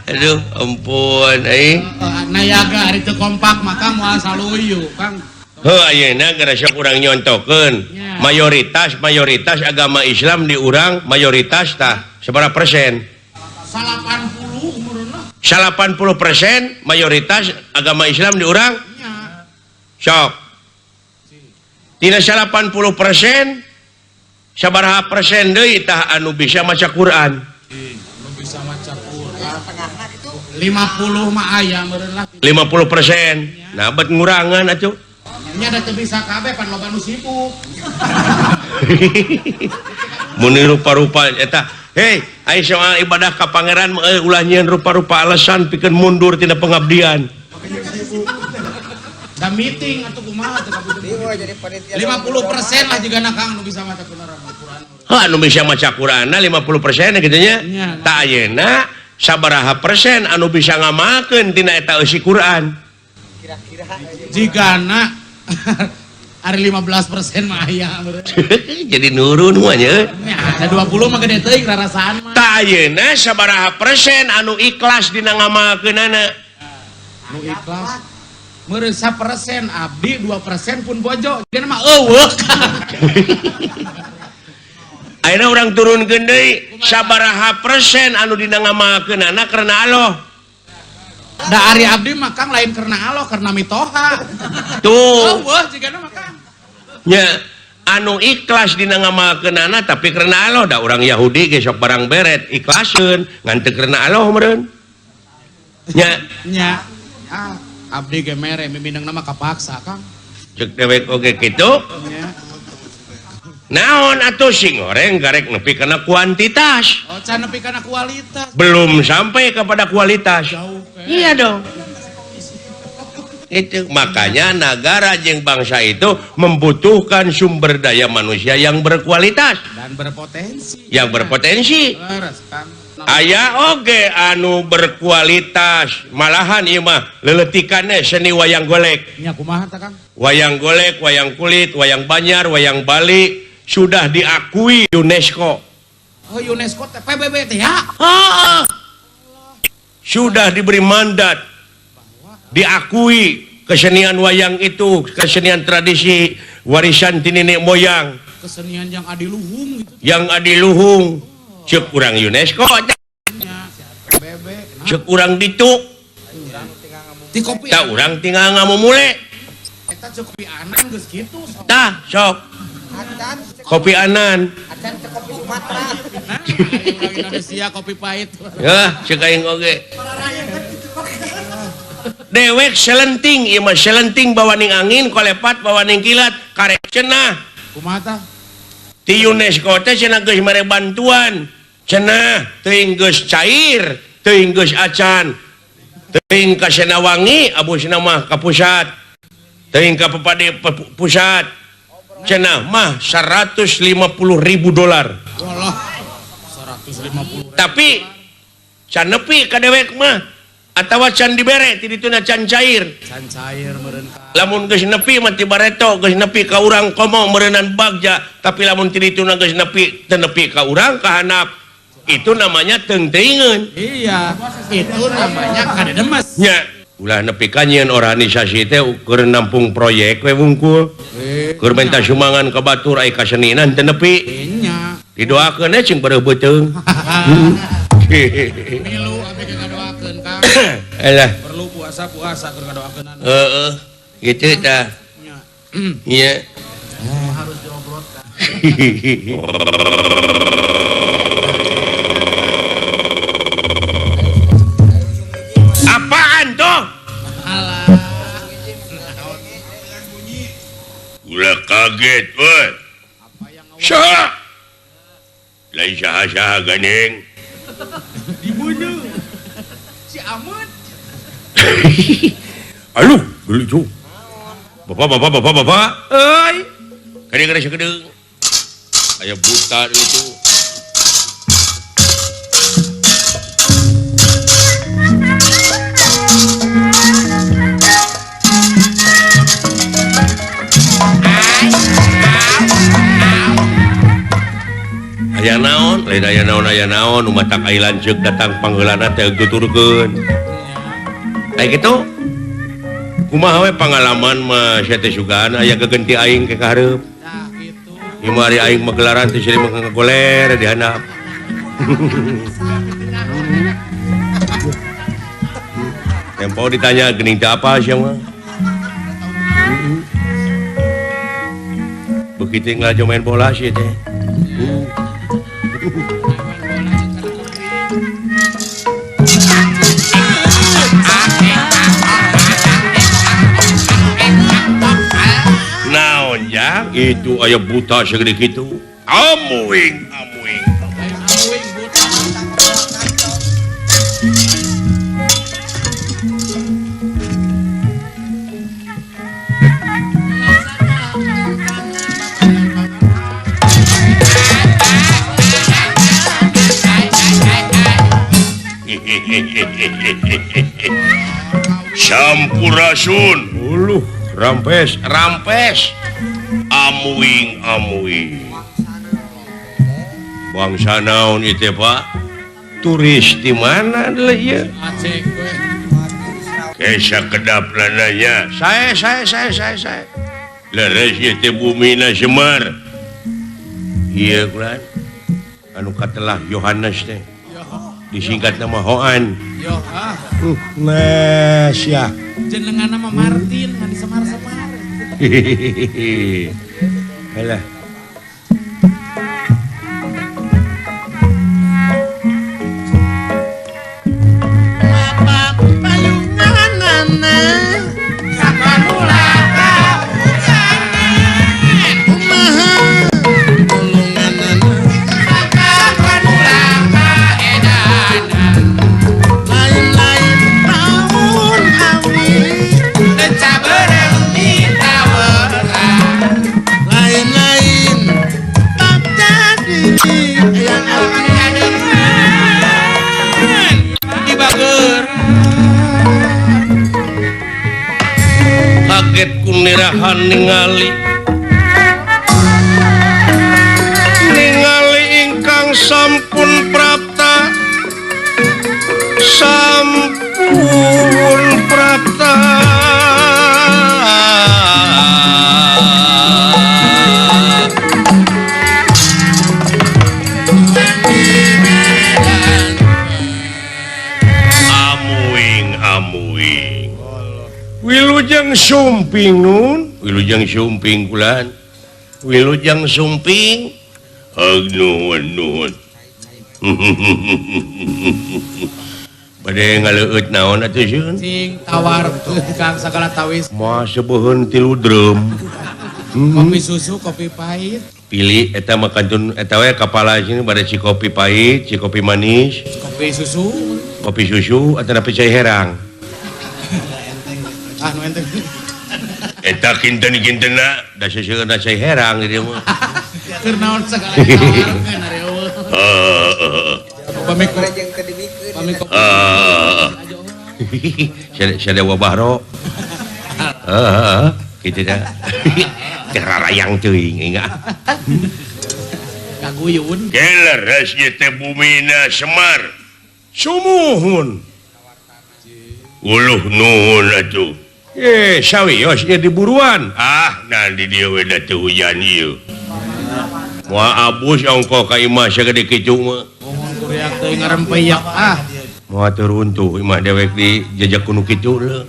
S1: Aduh, ampun euy.
S2: Nayaga ari teu kompak maka moal saluyu, Kang.
S1: Heuh ayeuna gara sok urang nyontokeun. Mayoritas agama Islam di urang mayoritas tah sabaraha persen?
S2: 80 umurna.
S1: 80% mayoritas agama Islam di urang. Sok. Tina 80% sabaraha persen deui tah anu bisa maca Quran?
S2: Anu bisa maca Quran. 50 mah aya meureun lah.
S1: 50%. Nah, bet ngurangan atuh.
S2: Nya da teu bisa kabeh pan loba nu sibuk.
S1: Mun rupa-rupa eta. Hei, ai soal ibadah ka pangeran ulah nyieun rupa-rupa alasan pikeun mundur tina pengabdian.
S2: Da meeting atuh kumaha teh kabeh. 50% lah jigana Kang nu bisa maca Quran.
S1: Heuh anu bisa maca Quranna 50% kitu nya. Tah ayeuna sabaraha persen anu bisa ngamalkeun tina eta eusi Quran?
S2: Kira-kira jigana ari 15% mah aya.
S1: Jadi nurun mah nya.
S2: Ada 20 mah gede teuing rarasaan mah.
S1: Tah ayeuna sabaraha persen anu ikhlas dina ngamalkeunana?
S2: Nu ikhlas meureun 1% abdi 2% pun bojo. Jadi mah eueuh.
S1: Ayeuna urang turunkeun deui sabaraha persen anu dina ngamalkeunana karena Allah?
S2: Da ari abdi mah Kang lain karena Allah, karena mitoha.
S1: Tuh.
S2: Eueuh jigana mah Kang.
S1: Nya anu ikhlas dina ngamalkeunana tapi karena Allah da urang Yahudi ge sok barang beret ikhlaseun ngan teu karena Allah meureun. Nya
S2: nya. Ah, abdi ge mere mimindengna mah kapaksa Kang.
S1: Ceuk dewek oge kitu.
S2: Nya.
S1: Naon atuh sing goreng garek nepi kana kuantitas.
S2: Oh, can nepi kana kualitas.
S1: Belum sampai kepada kualitas.
S2: Jauh, ke.
S1: Iya dong. Itu makanya negara jeung bangsa itu membutuhkan sumber daya manusia yang berkualitas
S2: dan berpotensi.
S1: Yang berpotensi.
S2: Leres, Kang.
S1: Aya oge anu berkualitas, malahan ieu mah leuletikanna seni wayang golek.
S2: Nya kumaha tah, Kang?
S1: Wayang golek, wayang kulit, wayang Banjar, wayang Bali sudah diakui UNESCO.
S2: Oh, UNESCO teh PBB teh ya?
S1: Heeh. Sudah diberi mandat diakui kesenian wayang itu, kesenian tradisi warisan ti nenek moyang,
S2: kesenian yang adiluhung gitu.
S1: Yang adiluhung. Ceuk urang UNESCO
S2: PBB
S1: ceuk urang ditu
S2: ti kopi
S1: tah urang tinggal ngamumule
S2: eta ceuk kopi anan geus kitu
S1: tah sok kopi anan
S3: acan teh kopi Sumatera.
S2: Nah, urang Indonesia kopi pahit.
S1: Yah, ceuk aing oge. Dewek selenting, ieu mah selenting bawaning angin, kolepat bawaning kilat, karek cenah.
S2: Kumaha tah?
S1: Ti UNESCO teh cenah geus mere bantuan. Cenah teuing geus cair, teuing geus acan. Teuing ka Senawangi, abusna mah ka pusat. Teuing ka Pepadi pusat. Cenah mah $150.000.
S2: Walah, 150.
S1: Tapi can nepi ka dewek mah atawa can dibere ti dituna can cair.
S2: Can cair meureun ka.
S1: Lamun geus nepi mah ti bareto geus nepi ka urang komo meureunan bagja, tapi lamun ti dituna geus nepi teu nepi ka urang ka handap. Itu namanya teung-teuingeun.
S2: Iya, itu namanya kadedemes.
S1: Nya. Ulah nepi ka nyieun organisasi teh keur nampung proyek we wungkul. Keur minta sumbangan ka batur ai kaseninan teu nepi.
S2: Nya.
S1: Didoakeun we cing bareuh beuteung.
S2: Milu abdi ge ngadoakeun Kang.
S1: Alah.
S2: Perlu puasa-puasa keur ngadoakeunana.
S1: Heeh, kitu tah.
S2: Nya.
S1: Iya.
S2: Harus diobrolkan.
S1: Apaan tuh? Ulah kaget weh. Saha? Lain saha-saha gandeng.
S2: Dibunuh. Si Amut.
S1: Aduh, lucu. Bapak, bapak, bapak, bapak. Euy. Kadang-kadang sakedeung. Aya buta lucu. Aya naon, lain aya naon, aya naon, nu matak ai lanceuk datang pangheulana teh geturkeun. Aya kitu. Kumaha we pangalaman mah sia teh sugan aya gegenti aing ke kahareup.
S2: Tah kitu.
S1: Ieu mah ari aing mah gelaran teh seueur mah ngagoler di handap. Tempo ditanya geuning teh apa sia mah. Begitu ngelajo main bola sia teh. Naon ya itu aya buta segede kitu. Amuing amuing.
S2: Amuing buta.
S1: Sampurasun. Uluh, rampes, rampes. Amuing, amuing. Bangsa naon ieu teh, Pak? Turis di mana deui ieu? Kesa kedap nanya. Saya. Leres ieu teh bumina Semar. Ieu kulan anu katelah Yohanes teh. Disingkat nama Hoan.
S2: Yo, ah.
S1: Nah, sia.
S2: Jenengan nama Martin, ngan disemar-semar.
S1: Hehehe. Alah.
S4: Bapak payunganana sakanula ka kumaha tulunganana sakanula ka edana lain-lain tahun awi
S2: cabereng ditaweran
S4: lain-lain tak jadi yang
S2: di bager
S1: kaget kunirahan ningali ningali ingkang sampun prapta sampun prapta amuing amuing wilujeng sumping nun wilujeng sumping kulan wilujeng sumping heug nuhun nuhun bade ngaleueut naon atuh sieun
S2: cing tawarkeun Kang sagala tawis
S1: moal seubeun 3 drum
S2: kopi susu kopi pahit
S1: pilih eta mah kantun eta we kapala sini bade si kopi pahit si kopi manis kopi susu atawa cai herang
S2: ah nu enteng
S1: eta kinten-kintenna da seseueurna cai herang di dieu mah
S2: keur naon sagala tawarkeun ari eueuh
S1: heeh
S2: pamik pamik
S1: sia wabahro heeh kitu dah teh rarayang teuing enggak
S2: kaguyun
S1: geleres ieu teh bumina Semar sumuhun uluh nuhun atuh sawios ieu diburuan ah nah di dieu we da teu hujan ieu moal abus ongkoh ka imah sagede kitu mah
S2: ngomong kuriak teuing ngarempeyak ah
S1: moal teu runtuh imah dewek di jejak kuno kitu leuh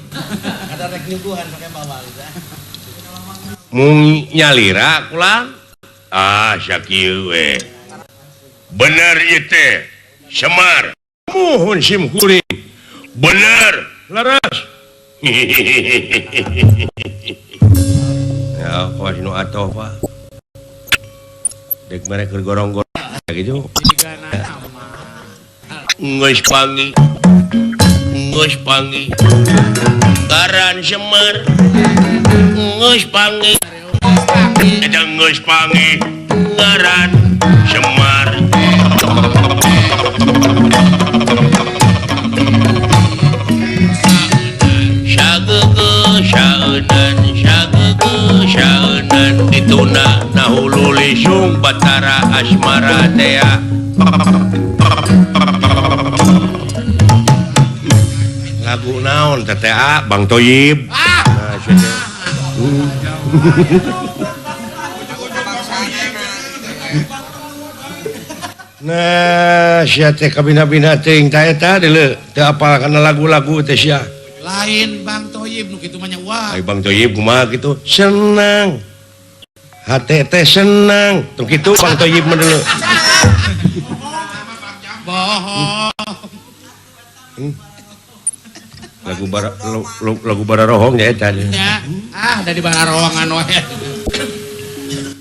S4: kada rek nyuguhan pake bawal
S1: mung nyalira kulang Ah sakieu we. Bener ieu teh Semar. Muhun sim kuring. Bener leres. Ya kawas nu atoh Pak. Dek mere keur gorong-gorong gitu. Geus panggih. Geus panggih. Ngaran Semar. Geus panggih. Eta geus panggih ngaran Semar. Sageugeuh saeunan sageugeuh saeunan dituna na hulu lisung Batara Asmara tea. Lagu naon teh Bang Toyib. Nah, nah sia teh kabina-bina teuing ta eta deuleu teu apal kana lagu-lagu teh sia.
S2: Lain Bang Toyib nu kitu mah nya wah.
S1: Ai Bang Toyib kumaha kitu? Senang. Hate teh senang. Tuh kitu Bang Toyib mah deuleu.
S2: Bohong.
S1: Lagu bara lagu bararohong nya eta.
S2: Ah, dari bararohongan wae.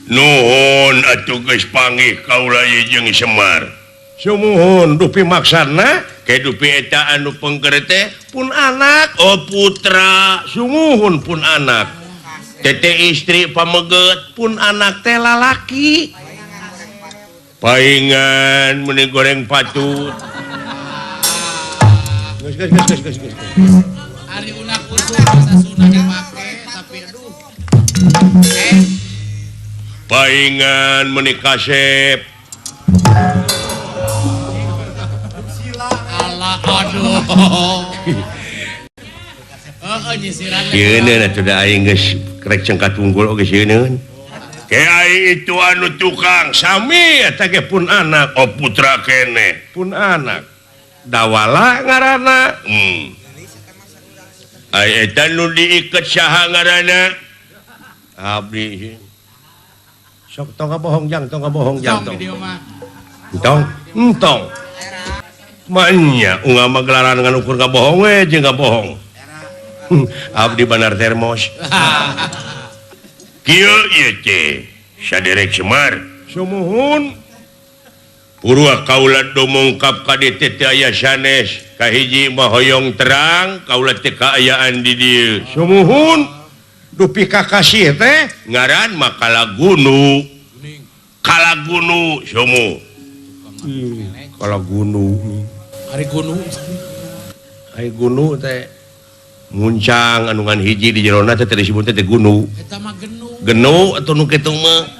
S1: Nuhun atuh geus panggih kaula ieu jeung Semar. Sumuhun dupi maksana ke dupi eta anu pengker teh pun anak, oh putra, sumuhun pun anak. Tete istri pameget pun anak teh lalaki. Paingan meuni goreng patut. Geus geus geus geus geus.
S2: Ari unak usul bahasa Sunda dipake tapi aduh.
S1: Paingan meuni kasep.
S2: Allah aduh. Heeh nyisiran.
S1: Sieun atuh da aing geus krek cengkat unggul oge sieun. Ke aing itu anu tukang sami eta ge pun anak, oh putra keneh pun anak. Dawala ngaranna. Ai eta nu diiket saha ngaranna? Abdi. Sok tong bohong jang, tong bohong jang tong. Entong, entong. Manya unggal mah gelaran ngan ukur ngabohong we jeung ngabohong. Abdi banar termos. Kieu ieu teh saderek Semar. Sumuhun. Purwa kaula dumungkap ka dieu teh aya sanes kahiji mah hoyong terang kaula teh kaayaan di dieu. Sumuhun dupi kakasih teh ngaran mah Kalagunu. Kalagunu sumu. Kalagunu.
S2: Ari gunu.
S1: Ari gunu teh muncang anu ngan hiji di jerona teh disebut teh gunu.
S2: Eta mah genu.
S1: Genu atuh nu kitu mah.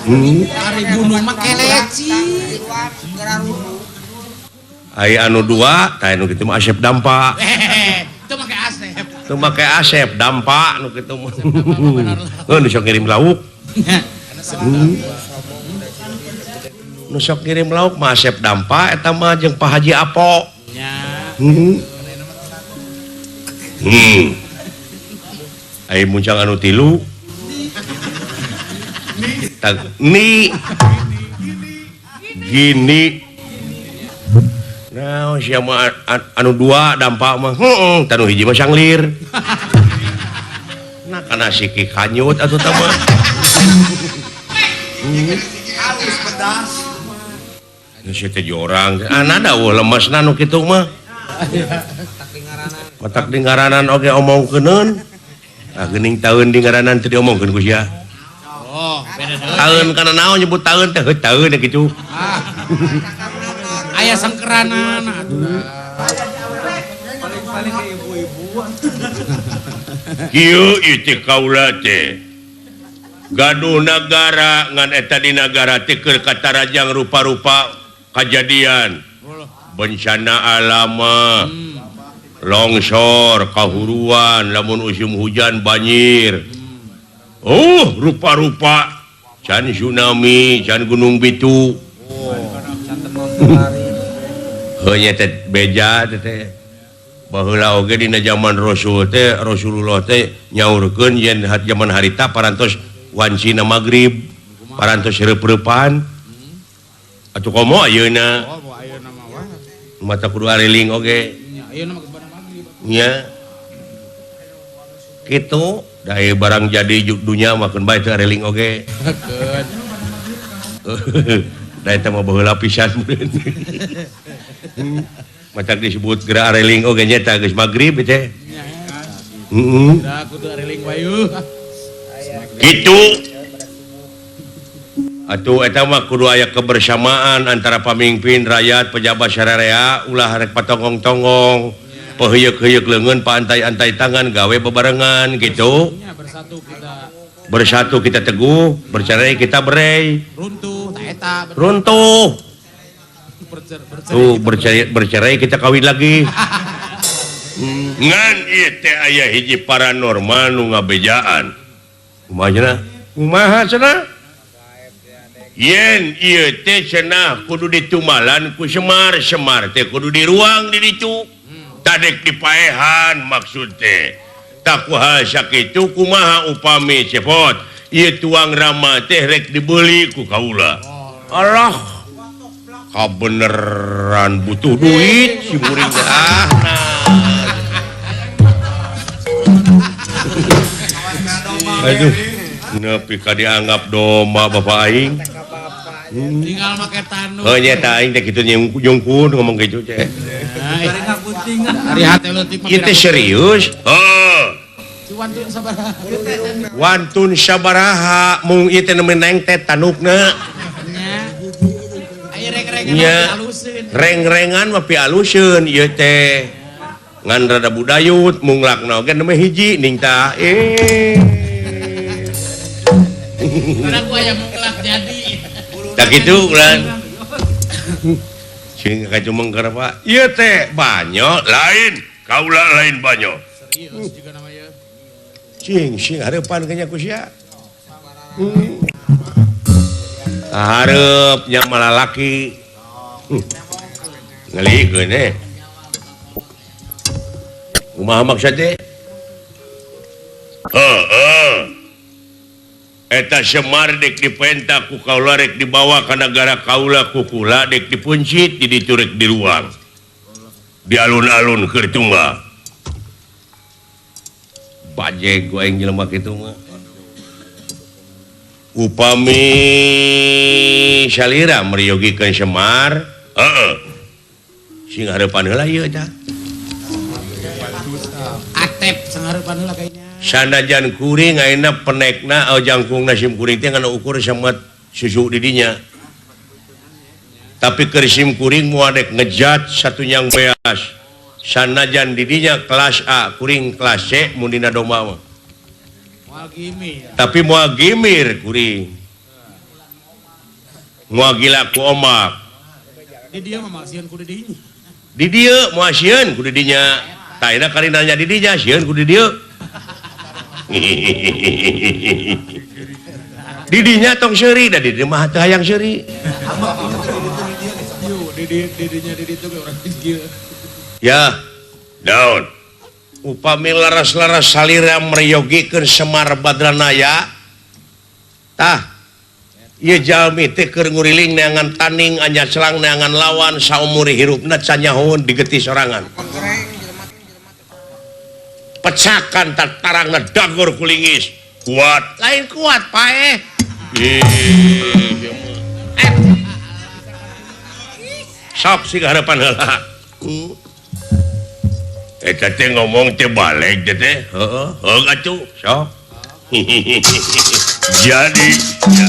S2: Ari gunung mah keleci.
S1: Ai anu dua, tah anu kitu mah Asep Dampa.
S2: Teu make Asep.
S1: Teu make Asep Dampa nu kitu mah. Heuh nu sok ngirim lauk. Nu sok ngirim lauk mah Asep Dampa eta mah jeung Pak Haji Apo.
S2: Nya.
S1: Ai muncang anu tilu. Ni gini. Nah, siapa anu dua dampak mah, heeh, tanu hiji mah sanglir. Nah, kana siki kanyut atuh tah mah.
S5: Halus pedas.
S1: Nu si teh jorang, ah nada eueuh lemesna nu kitu mah. Matak di ngaranan oge omongkeuneun. Ah geuning taeun di ngaranan teu diomongkeun ku sia.
S2: Oh, beda deui.
S1: Taeun kana naon nyebut taeun teh taeun kitu.
S2: Aya sangkeranana atuh.
S5: Paling-paling ke ibu-ibu.
S1: Kieu ieu teh kaula teh. Gaduh nagara ngan eta di nagara teh keur katarajang rupa-rupa kajadian. Bencana alam, longsor, kahuruan, lamun musim hujan banjir. Oh, rupa-rupa can tsunami, can gunung bitu. Heuh nya teh beja teh. Baheula oge dina zaman Rasul teh, Rasulullah teh nyaurkeun yen jaman harita parantos wancina magrib. Parantos reup-reupan. Atuh komo ayeuna.
S2: Oh, ayeuna mah wah.
S1: Mata kudu areling oge.
S2: Nya ayeuna mah geus pada magrib.
S1: Nya. Kitu da barang jadi dunya mah keun bae teu areling oge.
S2: Keun.
S1: Da eta mah baheula pisan meureun. Matak disebut geura areling oge nya eta geus magrib teh.
S2: Nya.
S1: Heeh.
S2: Da kudu areling wae eueuh.
S1: Kitu. Atuh eta mah kudu aya kebersamaan antara pamimpin, rakyat, pejabat sararea ulah rek patonggong-tonggong, peheuyeuk-heuyeuk leungeun, paantai-antai tangan gawe bebarengan gitu.
S2: Nya bersatu kita.
S1: Bersatu kita teguh, bercerai kita berai.
S2: Runtuh ta eta.
S1: Runtuh.
S2: Bercerai.
S1: Tuh bercerai kita kawin lagi. Ngan ieu teh aya hiji paranormal nu ngabejaan. Kumaha cenah? Kumaha cenah? Yen ieu teh cenah kudu ditumalan ku Semar, Semar teh kudu diruang di ditu. Tadek dipaehan maksud teh. Takuha sakitu kumaha upami cepot. Ieu tuang Rama teh rek dibeli ku kaula. Allah. Kabeneran butuh duit si muring teh. Ah nah. Aduh, nepi ka dianggap domba bapak aing.
S2: Tinggal make tanu.
S1: Oh nya ta aing teh kitu nyungkun ngomong kitu teh.
S2: Ari hate leutik mah.
S1: Ieu teh serius. Heuh.
S2: Wantun sabaraha.
S1: Wantun sabaraha mung ieu teh meneng teh tanukna.
S2: Nya. Aya reng-rengan
S1: mah
S2: pialuseun.
S1: Reng-rengan mah pialuseun ieu teh. Ngan rada budayut munglakna oge nemeh hiji ning tah.
S2: Urang aya munglak jadi.
S1: Tak kitu ulang. Sing kacumeng keur apa? Ieu teh banyo lain, kaula lain banyo.
S2: Serius juga nama ieu.
S1: Cing sing hareupan kanya ku sia. Hareup nya malalaki. Ngelikeun eh. Kumaha maksud teh? Heeh. Eta Semar dek dipenta ku kaula rek dibawa ka nagara kaula ku kula dek dipuncit di ditu rek diruang. Di alun-alun keur tunggal. Bajeg ku aing jelema kitu mah. Upami salira meryogikeun Semar, heeh. Sing hareupan heula ieu tah.
S2: Atep sing hareupan heula kayaknya.
S1: Sanajan kuring ayeuna penekna jangkungna sim kuring teh ngan ukur samet susu di dinya. Tapi keur sim kuring moal dek ngejat satu nyang beas. Sanajan di dinya kelas A, kuring kelas C mun dina domba mah.
S2: Moal gimir.
S1: Tapi moal gimir kuring. Moal gila ku omak.
S2: Di dieu mah sieun ku di dinya.
S1: Di dieu moal sieun ku di dinya. Tah ayeuna kali nanya di dinya sieun ku di dieu. Didinya tong seuri da di dieu mah teu hayang seuri.
S2: Didinya di ditu ge urang kieu.
S1: Ya, daun. Upami laras-laras salira meryogikeun Semar Badranaya. Tah, ieu jalmi teh keur nguriling neangan taning anjaslang neangan lawan saumur hirupna can nyahoeun digeti sorangan. Pecakan tatarangna dagor kulingis. Kuat, lain kuat paeh. Sok sih harapan heula. Eta teh ngomong teh balik teh teh. Heeh, heung atuh, sok. Jadi ya.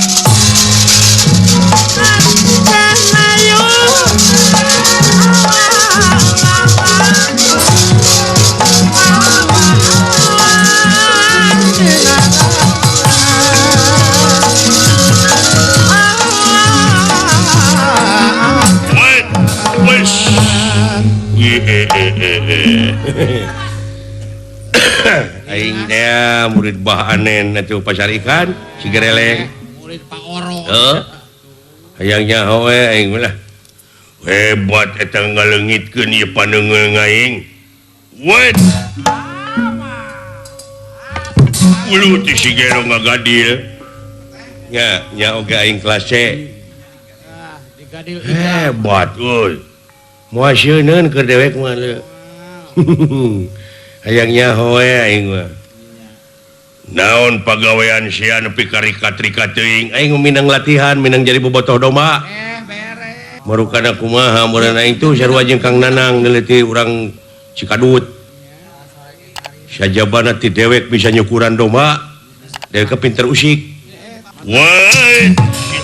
S1: Aing teh murid Bah Anen atuh pasar ikan si Gereleng.
S2: Murid Pak Oro.
S1: Heeh. Hayang nyaho we aing mah lah. Hebat eta ngaleungitkeun ieu paneungeung aing. Wet. Ulu teh si Gero ngagadil. Nya nya oge aing kelas C. Hebat euy. Moal sieun keur dewek mah leu. Hayang nyaho we aing mah. Naon pagawean sia nepi ka rikat-rikat teuing aing minang latihan minang jadi bobotoh domba.
S2: Beres.
S1: Marukana kumaha meureun aing tuh sarua jeung Kang Nanang neuleuti urang Cikadut. Sajabana ti dewek bisa nyukuran domba. Dewek pinter usik. Woi,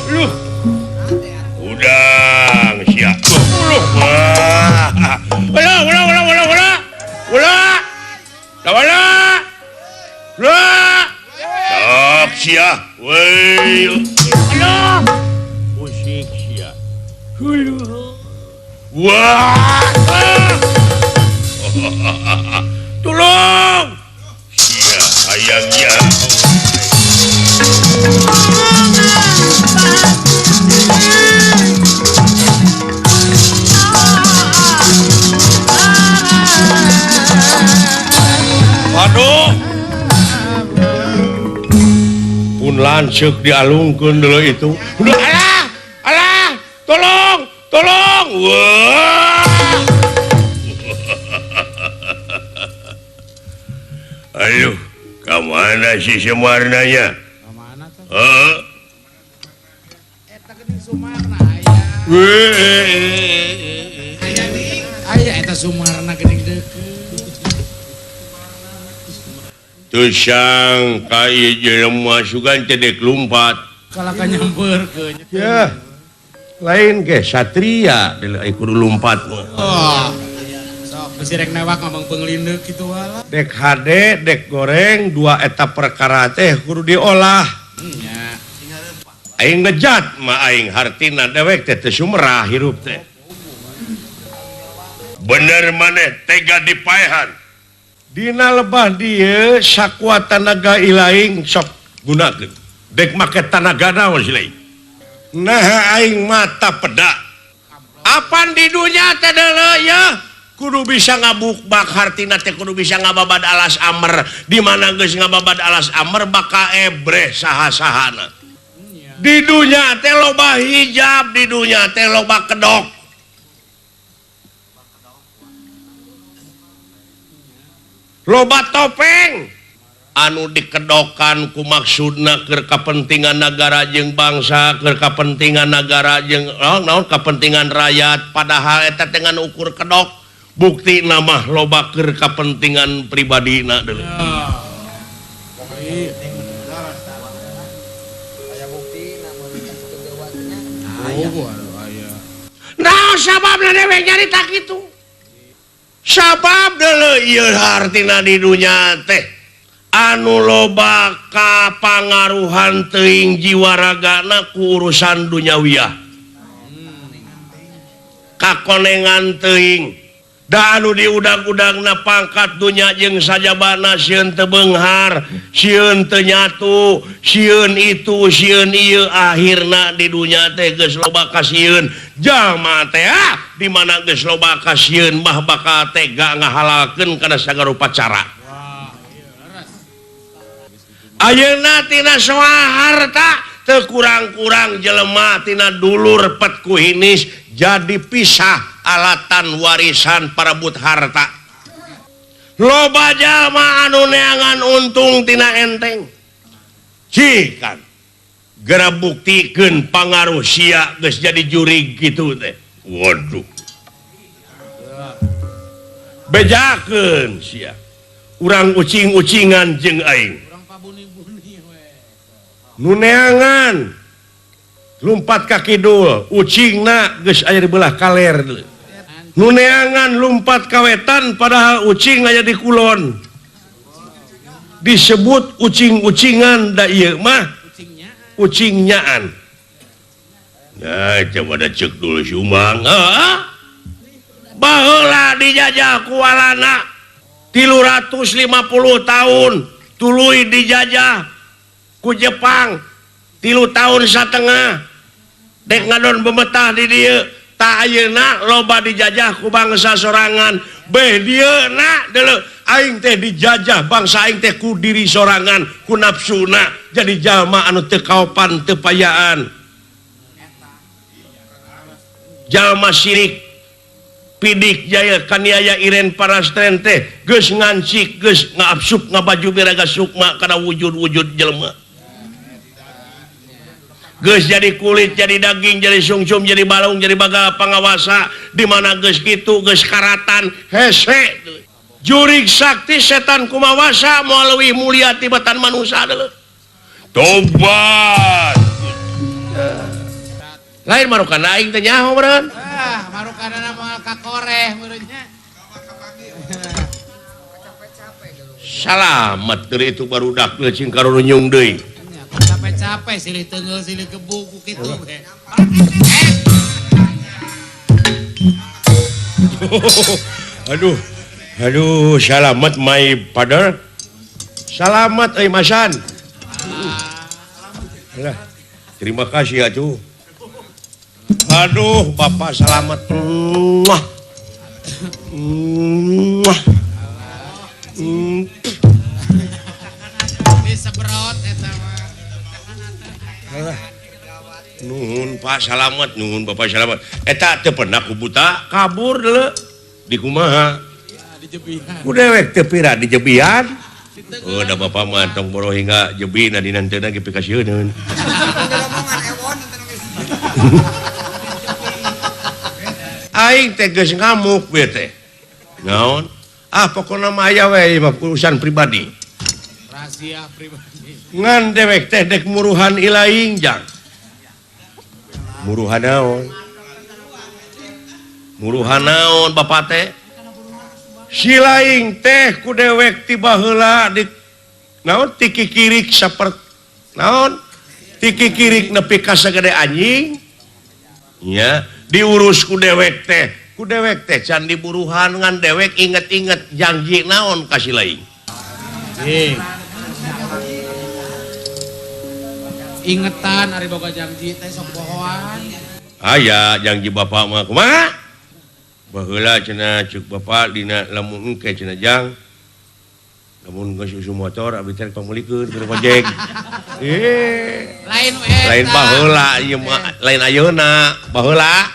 S1: luh. Udang sia. Luh. Wah. Ulah, ulah, ulah, ulah, ulah. Ulah. Ulah. Ulah. Sok sia. Woi. Aduh. Usik sia. Wah. Tolong. Sia hayangnya. Waduh. Pun lanceuk dialungkeun deuleu itu. Udah alah, alah, tolong, tolong. Wah. Aduh, ka mana si Sumarnanya?
S2: Ka mana teh?
S1: Heeh.
S2: Eta geuning Sumarna aya. Aya nih, aya eta Sumarna geuning deukeut.
S1: Teu sangka ieu jelema sugan teh dek lumpat.
S2: Kalaka nyampeurkeun.
S1: Ya. Lain ge satria deuleu ai kudu lumpat mah.
S2: Oh. Sok bisi rek newak ngomong peunglindeuk kitu wala.
S1: Dek hade, dek goreng, dua eta perkara teh kudu diolah.
S2: Nya.
S1: Aing ngejat mah aing hartina dewek teh teu sumerah hirup teh. Bener maneh tega dipaehan. Dina lebah dieu sakuat tanaga ilaing sok gunakeun. Dek make tanaga naon si lain. Nah aing mata peda. Apan di dunya teh deuleu ya? Kudu bisa ngabukbak hartina teh kudu bisa ngababad alas amer. Di mana geus ngababad alas amer bakal ebreh saha-sahana. Di dunya teh loba hijab, di dunya teh loba kedok. Loba topeng anu dikedokan ku maksudna keur kapentingan nagara jeung bangsa, keur kapentingan nagara jeung naon kapentingan rakyat, padahal eta teh ngan ukur kedok, bukti mah loba keur kapentingan pribadina deuleu. Nah, sababna dewek nyarita kitu. Sabab deuleu ieu hartina di dunya teh anu loba kapangaruhan teuing jiwa ragana ku urusan dunyawiyah. Kakonengan teuing. Da anu diudag-udagna pangkat dunya jeung sajabana sieun teu beunghar, sieun teu nyatu, sieun itu, sieun ieu, akhirna di dunya teh geus loba kasieun. Jalma teh di mana geus loba kasieun mah bakal tega ngahalalkeun kana sagala rupa cara. Ayeuna tina soal harta teu kurang-kurang jelema tina dulur pet ku hinis jadi pisah alatan warisan parebut harta. Loba jalma anu neangan untung tina enteng. Cikan geura buktikeun pangaruh sia geus jadi jurig kitu teh. Waduh. Bejakeun sia. Urang ucing-ucingan jeung aing. Nu neangan lumpat ka kidul, ucingna geus aya di belah kaler. Nu neangan lumpat ka wetan padahal ucing aya di kulon. Disebut ucing-ucingan da ieu mah ucingnyaan. Nah, coba da ceuk dulu si Umang. Heeh. Baheula dijajah ku Walanda 350 tahun, tuluy dijajah ku Jepang 3 tahun satengah. Dek ngadon bemetah di dieu. Tak ayeuna loba dijajah ku bangsa sorangan. Beh dieu na deuleu Aing teh dijajah bangsa aing teh ku diri sorangan ku nafsuna jadi jalma anu teu kaopan teu payaan. Jalma sirik pidik jaya kaniaya iren parastren teh geus ngancik geus ngaabsup ngabaju biraga sukma kana wujud-wujud jelema. Geus jadi kulit jadi daging jadi sungsum jadi balung jadi bagal pangawasa di mana geus kitu geus karatan hese. Jurig sakti setan kumawasa moal leuwih mulia tibatan manusia deuleu. Tobat. Lain marukana aing teh nyaho meureun.
S2: Ah, marukana moal kakoreh meureun nya.
S1: Salamet deui itu barudak deui cing karunyung deui.
S2: Capek-capek silih teunggeul silih gebuk ku kitu we.
S1: Aduh. Aduh, salamet my father. Salamet euy Masan. Alah, terima kasih atuh. Aduh, Bapak salamet. Muah. Muah.
S2: Disebrot eta mah.
S1: Alah. Nuhun Pak salamet, nuhun Bapak salamet. Eta teu pernah ku buta kabur deuleu. Di kumaha? Ku dewek teu pira dijebian. Oh, da Bapak mah tong boro hingga jebina dinanteuna ge pikasieun. Aing teh geus ngamuk we teh. Naon? Ah pokona mah aya we mah urusan pribadi.
S2: Rahasia pribadi.
S1: Ngan dewek teh dek muruhan ilaing jang. Muruhan naon? Muruhan naon Bapak teh? Si laing teh ku dewek tiba heula di naon tiki kirik sapert naon tiki kirik nepi ka sagede anjing nya diurus ku dewek teh can diburuhan ngan dewek inget-inget janji naon ka si laing.
S2: Ingetan ari boga janji teh sok pohoan.
S1: Aya janji bapak mah kumaha? Baheula cenah ceuk bapak dina lamun engke cenah jang lamun geus usum motor abdi teh pangmeulikeun keur ojek.
S2: Lain we
S1: lain baheula ieu mah lain ayeuna baheula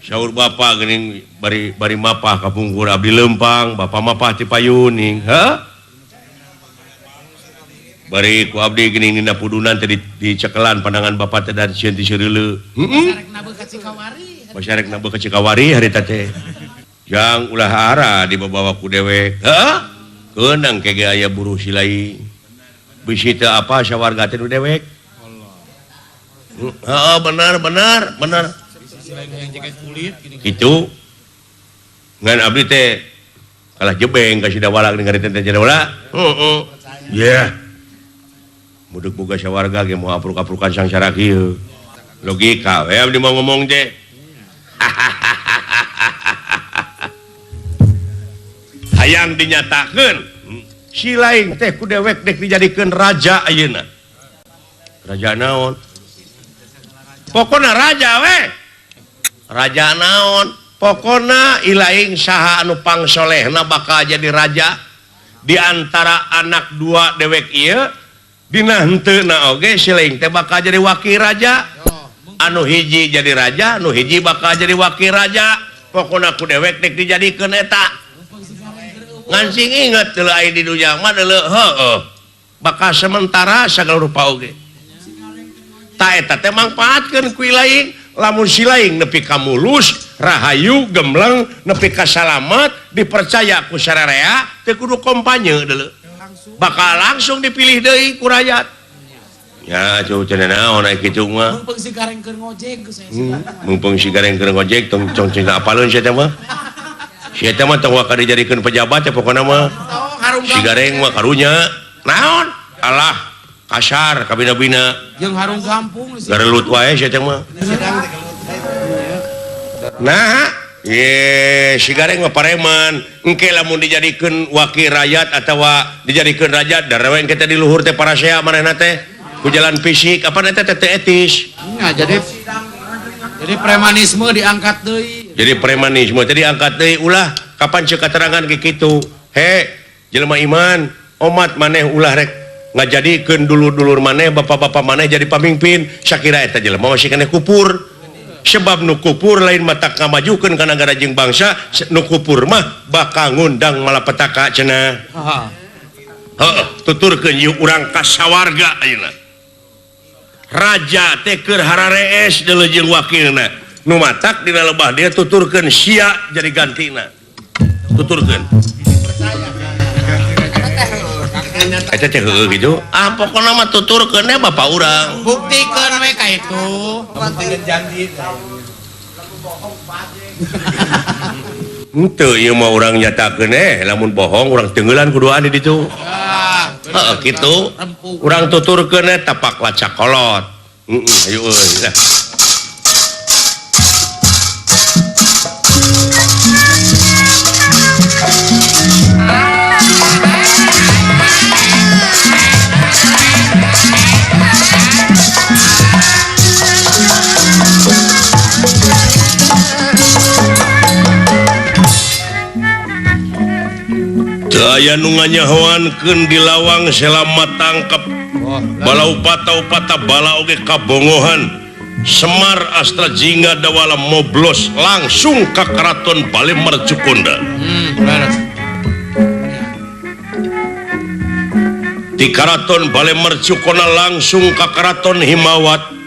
S1: saur bapak geuning bari bari mapah kapungkur abdi leumpang bapak mapah ti payuning heuh bari ku abdi geuning dina pudunan teh dicekelan pandangan bapak teh dan sieun ti seureuleu. Heeh. Masyarakat nabeuh ka Cikawari harita teh. Jang ulah ara dibawa ku dewek. Heuh? Keunang ke ge aya buruh si lain. Bisi teu apa sawarga teh nu dewek. Heeh, benar benar benar. Kitu. Ngan abdi teh kalah jebeng ka Sidawala geuning harita teh Sidawala. Heeh. Yeah. Muduk boga sawarga ge moal apruk-aprukan sangsara kieu. Logika we abdi mau ngomong teh. Hayang dinyatakeun si laing teh ku dewek dek dijadikeun raja ayeuna. Raja naon? Pokona raja we. Raja naon? Pokona ilaing saha anu pangsolehna bakal jadi raja di antara anak dua dewek ieu dina henteuna oge si laing teh bakal jadi wakil raja. Anu hiji jadi raja, anu hiji bakal jadi wakil raja. Pokona ku dewek dek dijadikeun eta. Ngan sing inget deuleu aya di dunya mah deuleu heueuh. Bakal sementara sagala rupa oge. Ta eta teh mangpaatkeun ku ilaing, lamun si laing nepi ka mulus, rahayu, gemleng, nepi ka salamet, dipercaya ku sararea, teu kudu kampanye deuleu. Bakal langsung dipilih deui ku rakyat. Ya, cuy, cenah naon aya kitu mah.
S2: Mumpung si gareng keur ngojek geus aya.
S1: Mumpung si gareng keur ngojek tong cong cenah apaleun sia teh mah. Si eta mah tong waka dijadikeun pejabat ya pokona mah. Si gareng mah karunya. Naon? Alah, kasar kabina-bina.
S2: Jeung harung kampung
S1: garelut wae sia teh mah. Nah, ye si gareng mah pareman. Engke lamun dijadikeun wakil rakyat atawa dijadikeun raja darewe engke teh di luhur teh parasea manehna teh. Ku jalan fisik apa eta teh etis.
S2: Nah, jadi premanisme diangkat deui.
S1: Jadi premanisme teh diangkat deui ulah kapan ceuk katerangan ge kitu. He jelema iman omat maneh ulah rek ngajadikeun dulur-dulur maneh bapak-bapak maneh jadi pamimpin sakira eta jelema masih keneh kupur. Sebab nu kupur lain mata kamajukeun ka nagara jeung bangsa, nu kupur mah bakal ngundang malapetaka cenah. Heeh, tuturkeun ieu urang ka sawarga ayeuna. Raja teh keur hararees deuleu jeung wakilna. Nu matak dina lebah dia tuturkeun sia jadi gantina. Tuturkeun. Eta teh heueuh kitu. Ah pokona mah tuturkeun we bapak urang.
S2: Buktikeun we ka itu.
S5: Janji.
S1: Henteu ieu mah urang nyatakeun lamun bohong urang teungeulan kuduaan di ditu. Heeh kitu. Urang tuturkeun we tapak lacak kolot. Heeh ayo euy lah. Aya nu nganyahoankeun di lawang selama tangkep bala upata-upata bala oge kabongohan Semar Astra Jingga Dawala moblos langsung ka Keraton Bale Mercukonda. Di Keraton Bale Mercukonda langsung ka Keraton Himawat.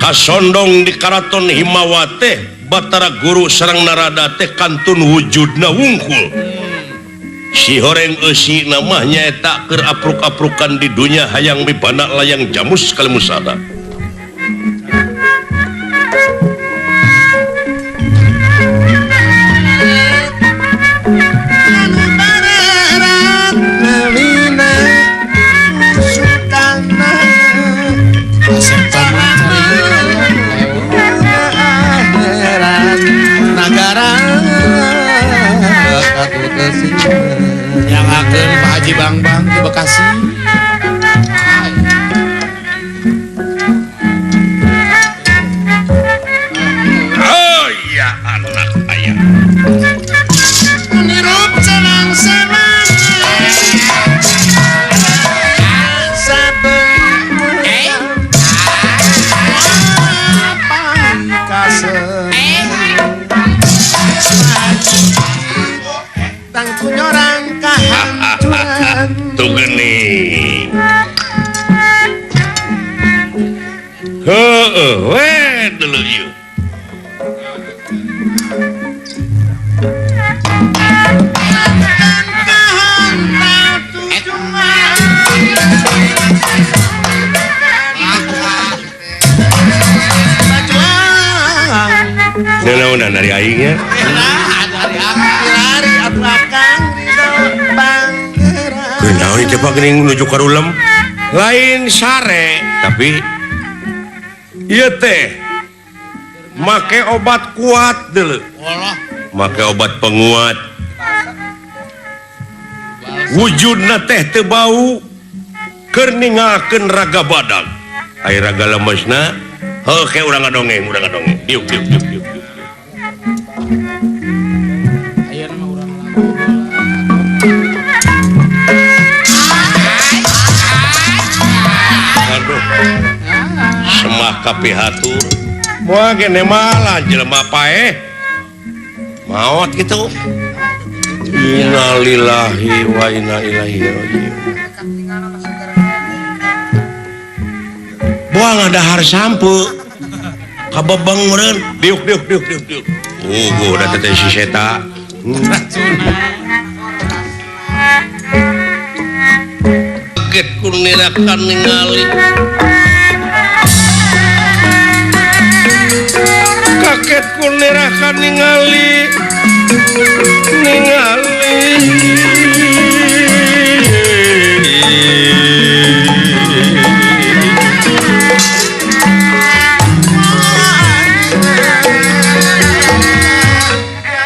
S1: Kasondong di Keraton Himawat teh Batara Guru sareng Narada teh kantun wujudna wungkul. Si horeng eusi mah nyaeta keur apruk-aprukan di dunya hayang mibana layang jamus kalimusada.
S2: Yang akan Pak Haji Bang-Bang di Bekasi.
S1: Oh iya anak ayah.
S4: Nirup senang-senang.
S1: Tuh geuning. Heueuh we deuleu ieu. Naonan dari aingnya. Kunaon teh Pak geuning nuju ka rulem? Lain sare, tapi ieu teh make obat kuat deuleu. Make obat penguat. Wujudna teh teu bau keur ningalkeun raga badag. Ai raga lemesna, heuh ke urang ngadongeng, urang ngadongeng. Diuk diuk diuk diuk.
S2: Ayeuna mah urang
S1: aduh. Semah kapihatur. Moal gene malah jelema paeh. Maot kitu. Innalillahi wa inna ilaihi raji'un. Buang ngadahar sampe. Kabebeng meureun. Diuk diuk diuk diuk diuk. Oh, da teh si seta. Kaget ku nirakan ningali. Kaget ku nirakan ningali. Ningali.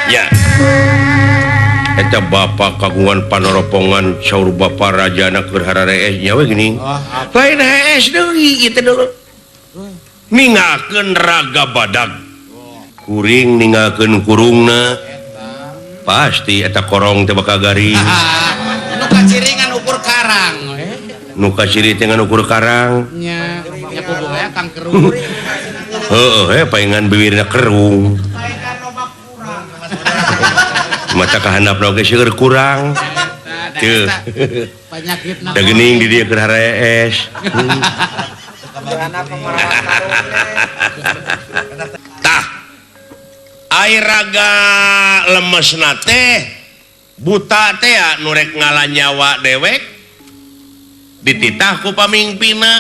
S1: Ya. Eta bapak kagungan panoropongan saur bapak rajana keur hararees nya we geuning. Lain hees deui ieu teh dulu. Ningalkeun raga badag. Kuring ningalkeun kurungna. Pasti eta korong teh bakal garing.
S2: Nu kaciringan ukur karang we.
S1: Nu kaciri teh ngan ukur karang.
S2: Nya, nya kudu we kang kerung.
S1: Heeh, he paingan bibirna kerung. Mata kahandapna oge seueur kurang. Teu.
S2: Penyakitna.
S1: Da geuning di dieu keur harees. Tah. Ai raga lemesna teh buta teh nu rek ngala nyawa dewek dititah ku pamingpinna.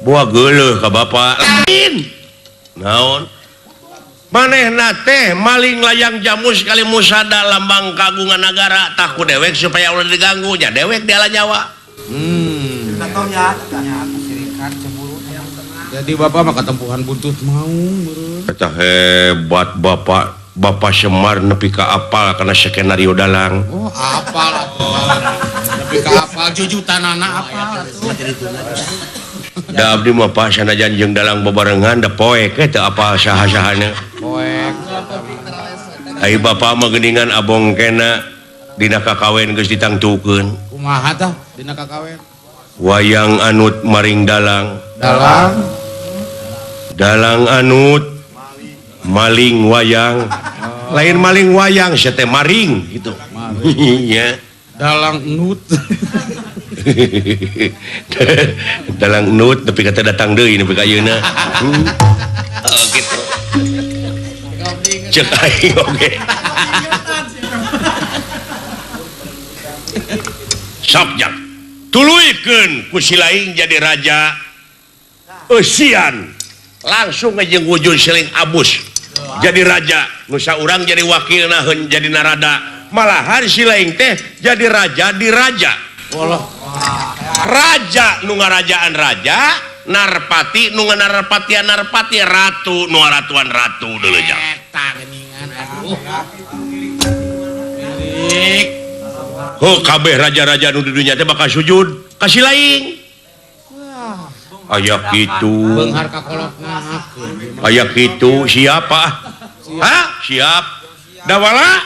S1: Buah geuleuh ka bapa. Lain. Naon? Manehna teh maling layang jamus kali musada lambang kagungan nagara tah ku dewek supaya ulah diganggu nya dewek diala nyawa.
S2: Jadi bapak mah katempuhan buntut maung meureun.
S1: Eta hebat bapak, Bapak Semar nepi ka apal kana skenario dalang.
S2: Oh, apal atuh. Nepi ka apal jujutanana apal atuh.
S1: Da abdi mah Pak sanajan jeung dalang bebarengan da poek teu apal saha-sahana.
S2: Poek.
S1: Ai bapak mah geuningan abong kena dina kakawen geus ditangtukeun.
S2: Kumaha tah dina kakawen?
S1: Wayang anut maring dalang.
S2: Dalang.
S1: Dalang anut maling wayang. Lain maling wayang sia teh maring gitu. Iya.
S2: Dalang nut.
S1: Dalang nut nepi ka teu datang deui nepi ka ayeuna. Oh gitu. Cek aing oge. Sok jak. Tuluykeun ku si laing jadi raja. Eusian langsung jeung wujud siling abus. Jadi raja, nu saurang jadi wakilna heun jadi narada. Malahan si laing teh jadi raja di raja.
S2: Walah.
S1: Raja nu ngarajaan raja, narpati nu ngarpatian narpati, ratu nu ngaratuan ratu deuleu jang.
S2: Eta geuningan aduh. Milik.
S1: Heuh kabeh raja-raja nu di dunya teh bakal sujud ka si laing. Aya kitu.
S2: Beunghar ka kolot ngahakeun.
S1: Aya kitu siapa? Hah? Siap. Dawala?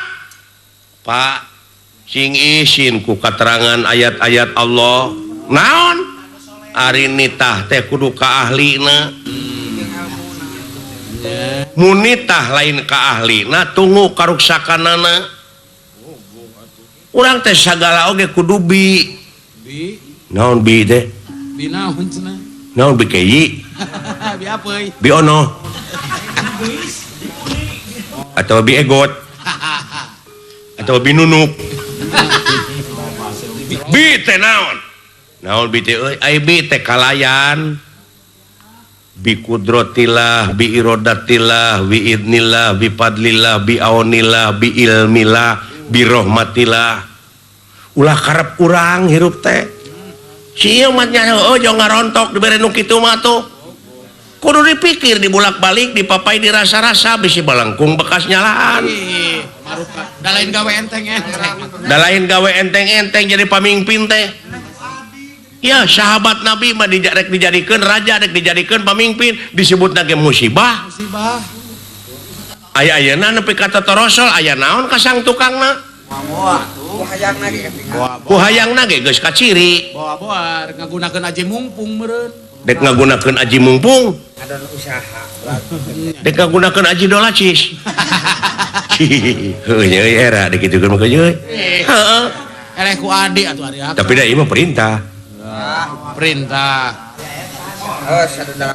S1: Pak, sing isin ku katerangan ayat-ayat Allah. Naon? Ari nitah teh kudu ka ahlina. Mun nitah lain ka ahlina tunggu karuksakanana. Urang teh sagala oge kudu bi.
S2: Bi.
S1: Naon bi teh?
S2: Bi naon cenah?
S1: Naon bi keyi?
S2: Bi apeuy?
S1: Bi ono. Atau bi egot. Atau bi nunuk. Bi teh naon? Naon bi teh euy? Ai bi teh kalayan. Bi kudrotillah, bi irodatillah, bi idnillah, bi fadlillah, bi aunillah, bi ilmillah, bi rohmatillah. Ulah karep urang hirup teh. Si ieu mah nya heueuh jong ngarontok dibere nu kitu mah tuh. Kudu dipikir dibulak-balik, dipapai dirasa-rasa bisi balengkung bekas nyalaan.
S2: Da lain gawe enteng-enteng.
S1: Da lain gawe enteng-enteng jadi pamimpin teh. Ya sahabat Nabi mah rek dijadikeun raja, rek dijadikeun pamimpin, disebutna ge musibah.
S2: Musibah.
S1: Aya ayeuna nepi ka tatorosol aya naon ka sang tukangna? Ku hayangna ge geus kaciri.
S2: Boa-boa rek ngagunakeun aji mumpung meureun.
S1: Dek ngagunakeun aji mumpung.
S6: Adon usaha.
S1: Dek ngagunakeun aji dolacis. Heuh nya euy era dikitukeun mah euy. Heeh.
S2: Eleh ku adi atuh ari.
S1: Tapi da ieu mah perintah.
S2: Perintah.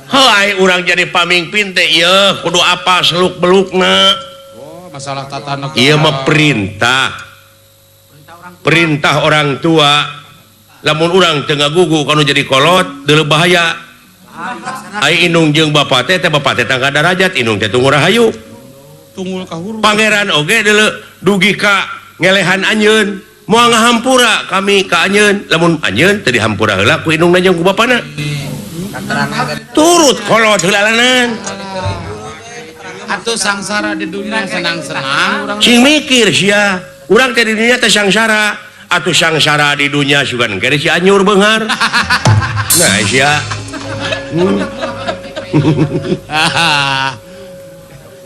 S1: Heuh ai urang jadi pamimpin teh ieu kudu apa seluk-belukna.
S2: Oh, masalah tata negara.
S1: Ieu mah perintah. Perintah orang tua. Lamun urang teu ngagugu kanu jadi kolot deuleu bahaya. Ai indung jeung bapa teh teh bapa teh tangga darajat, indung teh tunggu rahayu.
S2: Tunggul ka huruf.
S1: Pangeran oge deuleu dugi ka ngelehan anjeun. Moal ngahampura kami ka anjeun, lamun anjeun teu dihampura heula ku indungna jeung ku bapana. Turut kolot heulalanan.
S2: Atuh sangsara di dunia senang-senang urang.
S1: Sing mikir sia, urang teh di dunia teh sangsara. Atuh sangsara di dunia sugan kere si anyur beunghar. Nah sia.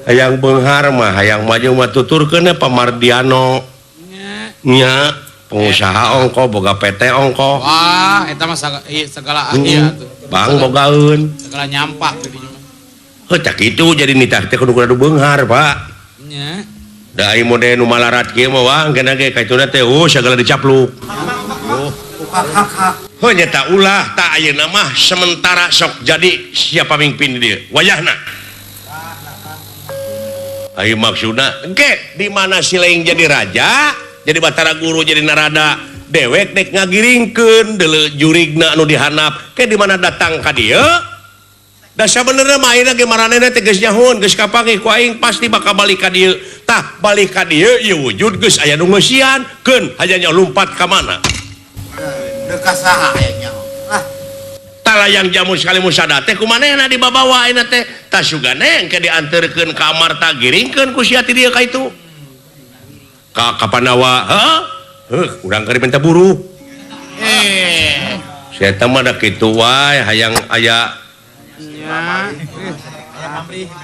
S1: Hayang beunghar mah hayang maju mah tuturkeun Pak Mardiano. Nya pengusaha ongko boga PT ongko.
S2: Wah, eta mah segala aya atuh.
S1: Bang bogaeun.
S2: Segala nyampak jadinya mah.
S1: Heuh tah kitu jadi nitah teh kudu kudu beunghar, Pak.
S2: Nya.
S1: Da ai mode nu malarat kieu mah wah engke ge kaituna teh segala dicapluk. Heuh nya ta ulah ta ayeuna mah sementara sok jadi siapa pamimpin di dieu wayahna. Ai maksudna engke di mana si laing jadi raja, jadi Batara Guru jadi Narada, dewek dek ngagiringkeun deuleu jurigna anu dihanap, ke di mana datang ka dieu? Da sabenerna mah ayeuna ge maranehna teh geus nyahoon, geus kapanggih ku aing pasti bakal balik ka dieu. Tah balik ka dieu ieu wujud geus aya nu ngeusian, keun hayang lumpat ka mana?
S5: Deuk saha aya nyaho? Ah.
S1: Talayang jamu sekali musada teh kumanehna dibabawa ayeuna teh. Tah sugane engke dianterkeun ka Amarta giringkeun ku sia ti dieu ka itu. Ka Kapanawa, heuh? Heuh, urang keur minta buruh. Sia eta mah da kitu wae hayang aya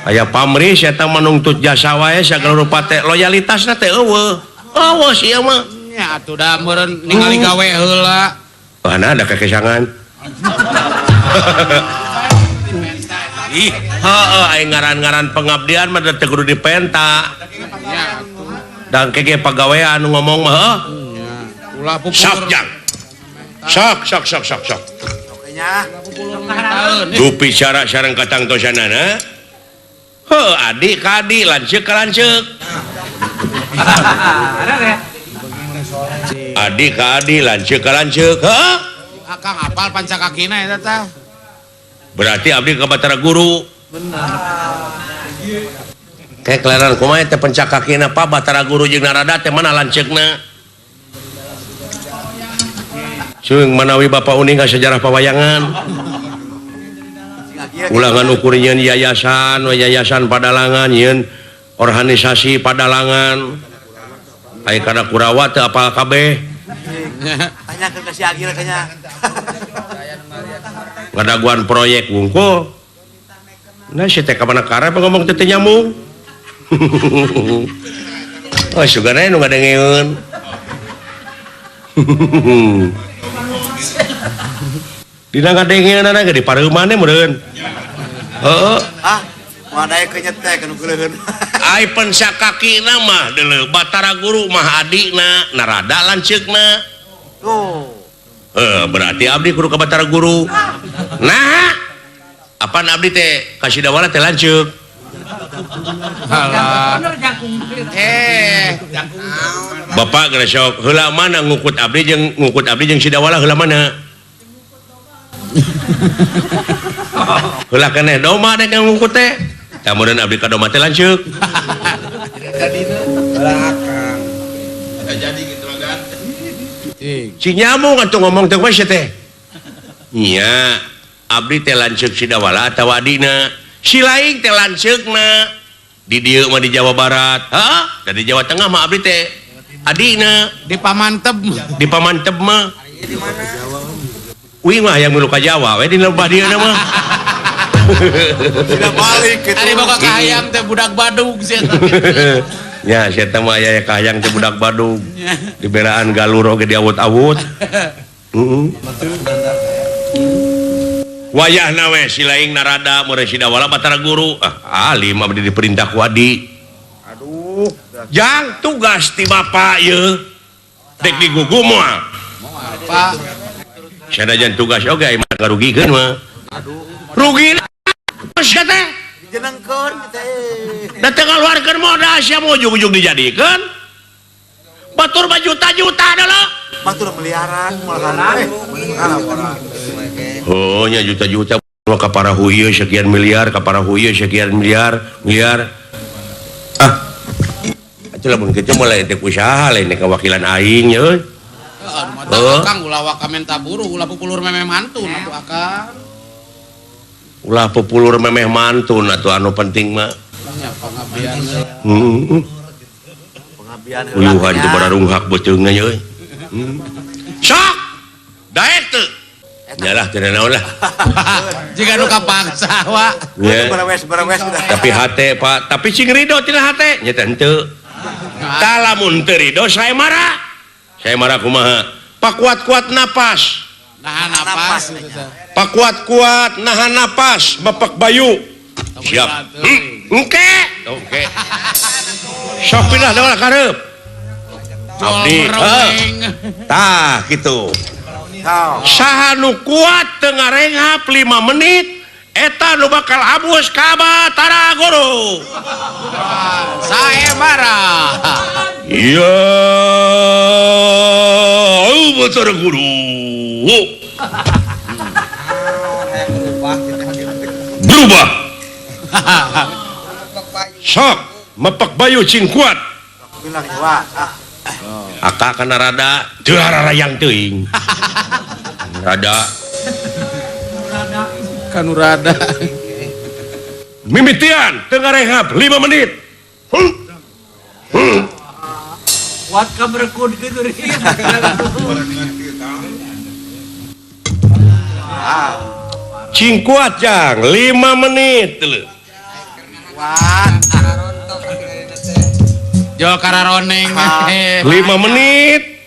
S1: aya pamrih sia eta mah nungtut jasa wae sagala rupa teh loyalitasna teh eueuh. Eueuh sia mah.
S2: Nya atuh da meureun ningali gawe heula.
S1: Mana ada kekesangan. Ih, heeh aing ngaran-ngaran pengabdian mah teu kudu dipenta.
S2: Nya atuh.
S1: Dan kege pagawean nu ngomong mah heuh.
S2: Ulah pupur.
S1: Sok jang. Sok sok sok sok sok.
S5: Nya.
S1: Dupi cara sareng katangtosanana. Heuh adi ka adi lanceuk ka lanceuk. Adi ka adi lanceuk ka lanceuk. Heuh.
S2: Akang apal pancakakina eta tah.
S1: Berarti abdi ka Batara Guru.
S5: Bener.
S1: Kayak kelaran kumaha teh pencakakina Pak Batara Guru jeung Narada teh mana lanceukna? Sung manawi Bapak uning ka sejarah pawayangan. Ulangan ukur nyeun yayasan, yayasan padalangan nyeun organisasi padalangan. Ai kana Kurawa teu apal kabeh.
S5: Tanyakeun ka si Agil kayaknya.
S1: Ngadaguan proyek wungkul. Nah si teh ka mana karep ngomong teh nyambung. Oh sugana nu ngadengeun. Dina ngadengeunana ge di pareuman meureun. Heeh.
S5: Ah, moal daekeun nyetek anu geuleuheun.
S1: Ai pensakakina mah deuleu Batara Guru mah adina, Narada lanceukna.
S5: Tuh.
S1: Berarti abdi kudu ka Batara Guru. Nah, apaan abdi teh ka Sidawala teh lanceuk.
S2: Alah.
S1: Bapak geus sok heula mana ngukut abdi jeung Sidawala heula mana? Heula keneh doma dek ngukut teh. Tah meureun abdi ka doma teh lanceuk.
S5: Belakang. Jadi gitu kan.
S1: Si nyamung atuh ngomong teh we teh. Nya, abdi teh lanceuk Sidawala atawa adina. Si laing teh lanceukna. Di dieu mah di Jawa Barat, hah? Da di Jawa Tengah mah abdi teh adina.
S2: Di Pamanteb.
S1: Di Pamanteb mah. Uing mah hayang milu ka Jawa we di lembah dieu mah.
S5: Sudah balik gitu.
S2: Ari boga kahayang teh budak Badung sia teh.
S1: Ya, sia teh mah aya kahayang teh budak Badung. Di belaan galur oge diawut-awut. Heeh. Wayahna we si laing Narada meureun Sidawala Batara Guru. Ah, alim abdi diperintah ku adi.
S5: Aduh,
S1: jang tugas ti bapak ieu. Dek digugu moal.
S2: Moal, Pak.
S1: Sanajan tugas oge aya mah ngarugikeun mah.
S5: Aduh.
S1: Rugi geus teh.
S5: Dijenengkeun teh.
S1: Da teu ngaluarkeun modal sia mah ujug-ujug dijadikeun. Batur mah juta-juta deuleu.
S5: Batur miliaran malahan.
S1: Oh nya juta-juta mah ka parahu ieu sekian miliar, ka parahu ieu sekian miliar, miliar. Ah. Atuh lamun kitu mah lain teh usaha, lain teh kawakilan aing nya euy.
S2: Heeh, mata akang ulah waka menta buruh, ulah pupulur memeh mantun atuh akang.
S1: Ulah pupulur memeh mantun atuh anu penting mah.
S2: Nya pengabdian.
S1: Heeh.
S5: Pengabdian heula.
S1: Uyuhan teh bararunghak beuteungna nya euy. Sok. Daek teu. Nyalah teu naon lah.
S2: Jika nu kapaksa wa.
S5: Berawes
S1: tapi hate Pak, tapi cing ridho tina hate nya teh henteu. Tah lamun teu ridho saya marah. Saya marah kumaha? Pakuat-kuat napas.
S2: Nahan napas.
S1: Pakuat-kuat nahan napas, mepak bayu. Siap. Engke. Oke. Sok pindah dawa kareup. Abdi. Tah kitu. Saha nu kuat teu ngarenghap 5 menit eta nu bakal abus ka Batara Guru.
S2: Saya marah.
S1: Ya Batara Guru. Berubah. Sok mepak bayu cing kuat. Aka kana rada teu rarayang teuing. Rada
S2: kanu rada.
S1: Mimitian teu ngarehap 5 menit.
S3: Kuat ka berkud kitu.
S1: Cing kuat jang 5 menit leuh.
S5: Kuat.
S2: Jo kararoneng
S1: 5 menit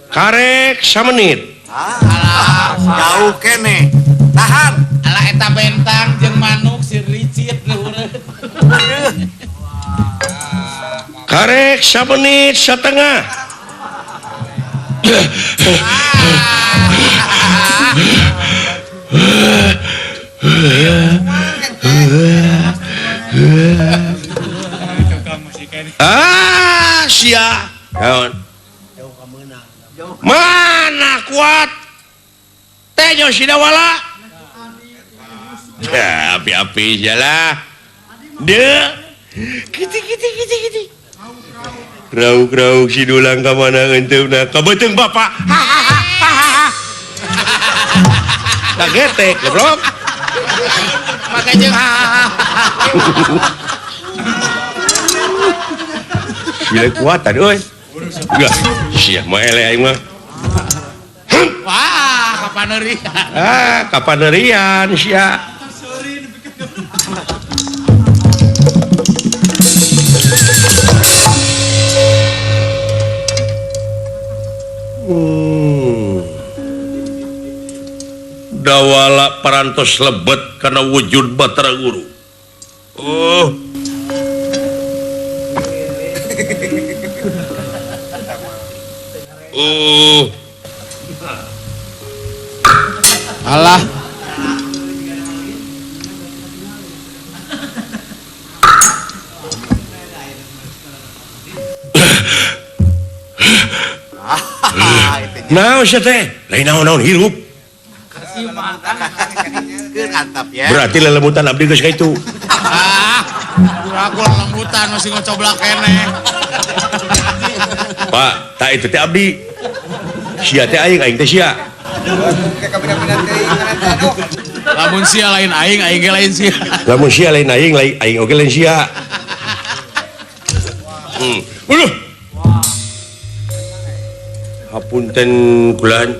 S1: karek samenit.
S5: Alah, jauh kene. Tahan.
S2: Alah eta bentang jeung manuk si ricit luhur.
S1: Karek samenit setengah. Ah, sia. Naon? Mana kuat? Tejo sidawala. Ya, api-api jalah. De. Kiti kiti kiti kiti. Rauk-rauk si dulang ka mana enteuna? Ka beuteung bapak. Tak getek, goblok.
S2: Make jeung
S1: Gila kuatan euy. Enggak, sia mah eleh aing mah.
S2: Wah, kapanerian.
S1: Ah, kapanerian sia. Dawala parantos lebet kana wujud Batara Guru. Oh. Oh.
S2: Alah.
S1: Naon sia teh? Lain naon-naon hirup. Berarti lelemutan abdi geus ka itu.
S2: Ah, aku lelemutan masih ngocoblak keneh.
S1: Pak, tak itu teh abdi. Sia teh aing, aing teh sia.
S2: Lamun sia lain aing, aing ge lain sia.
S1: Lamun sia lain aing, aing oge lain sia. Uluh. Hapunten kulan.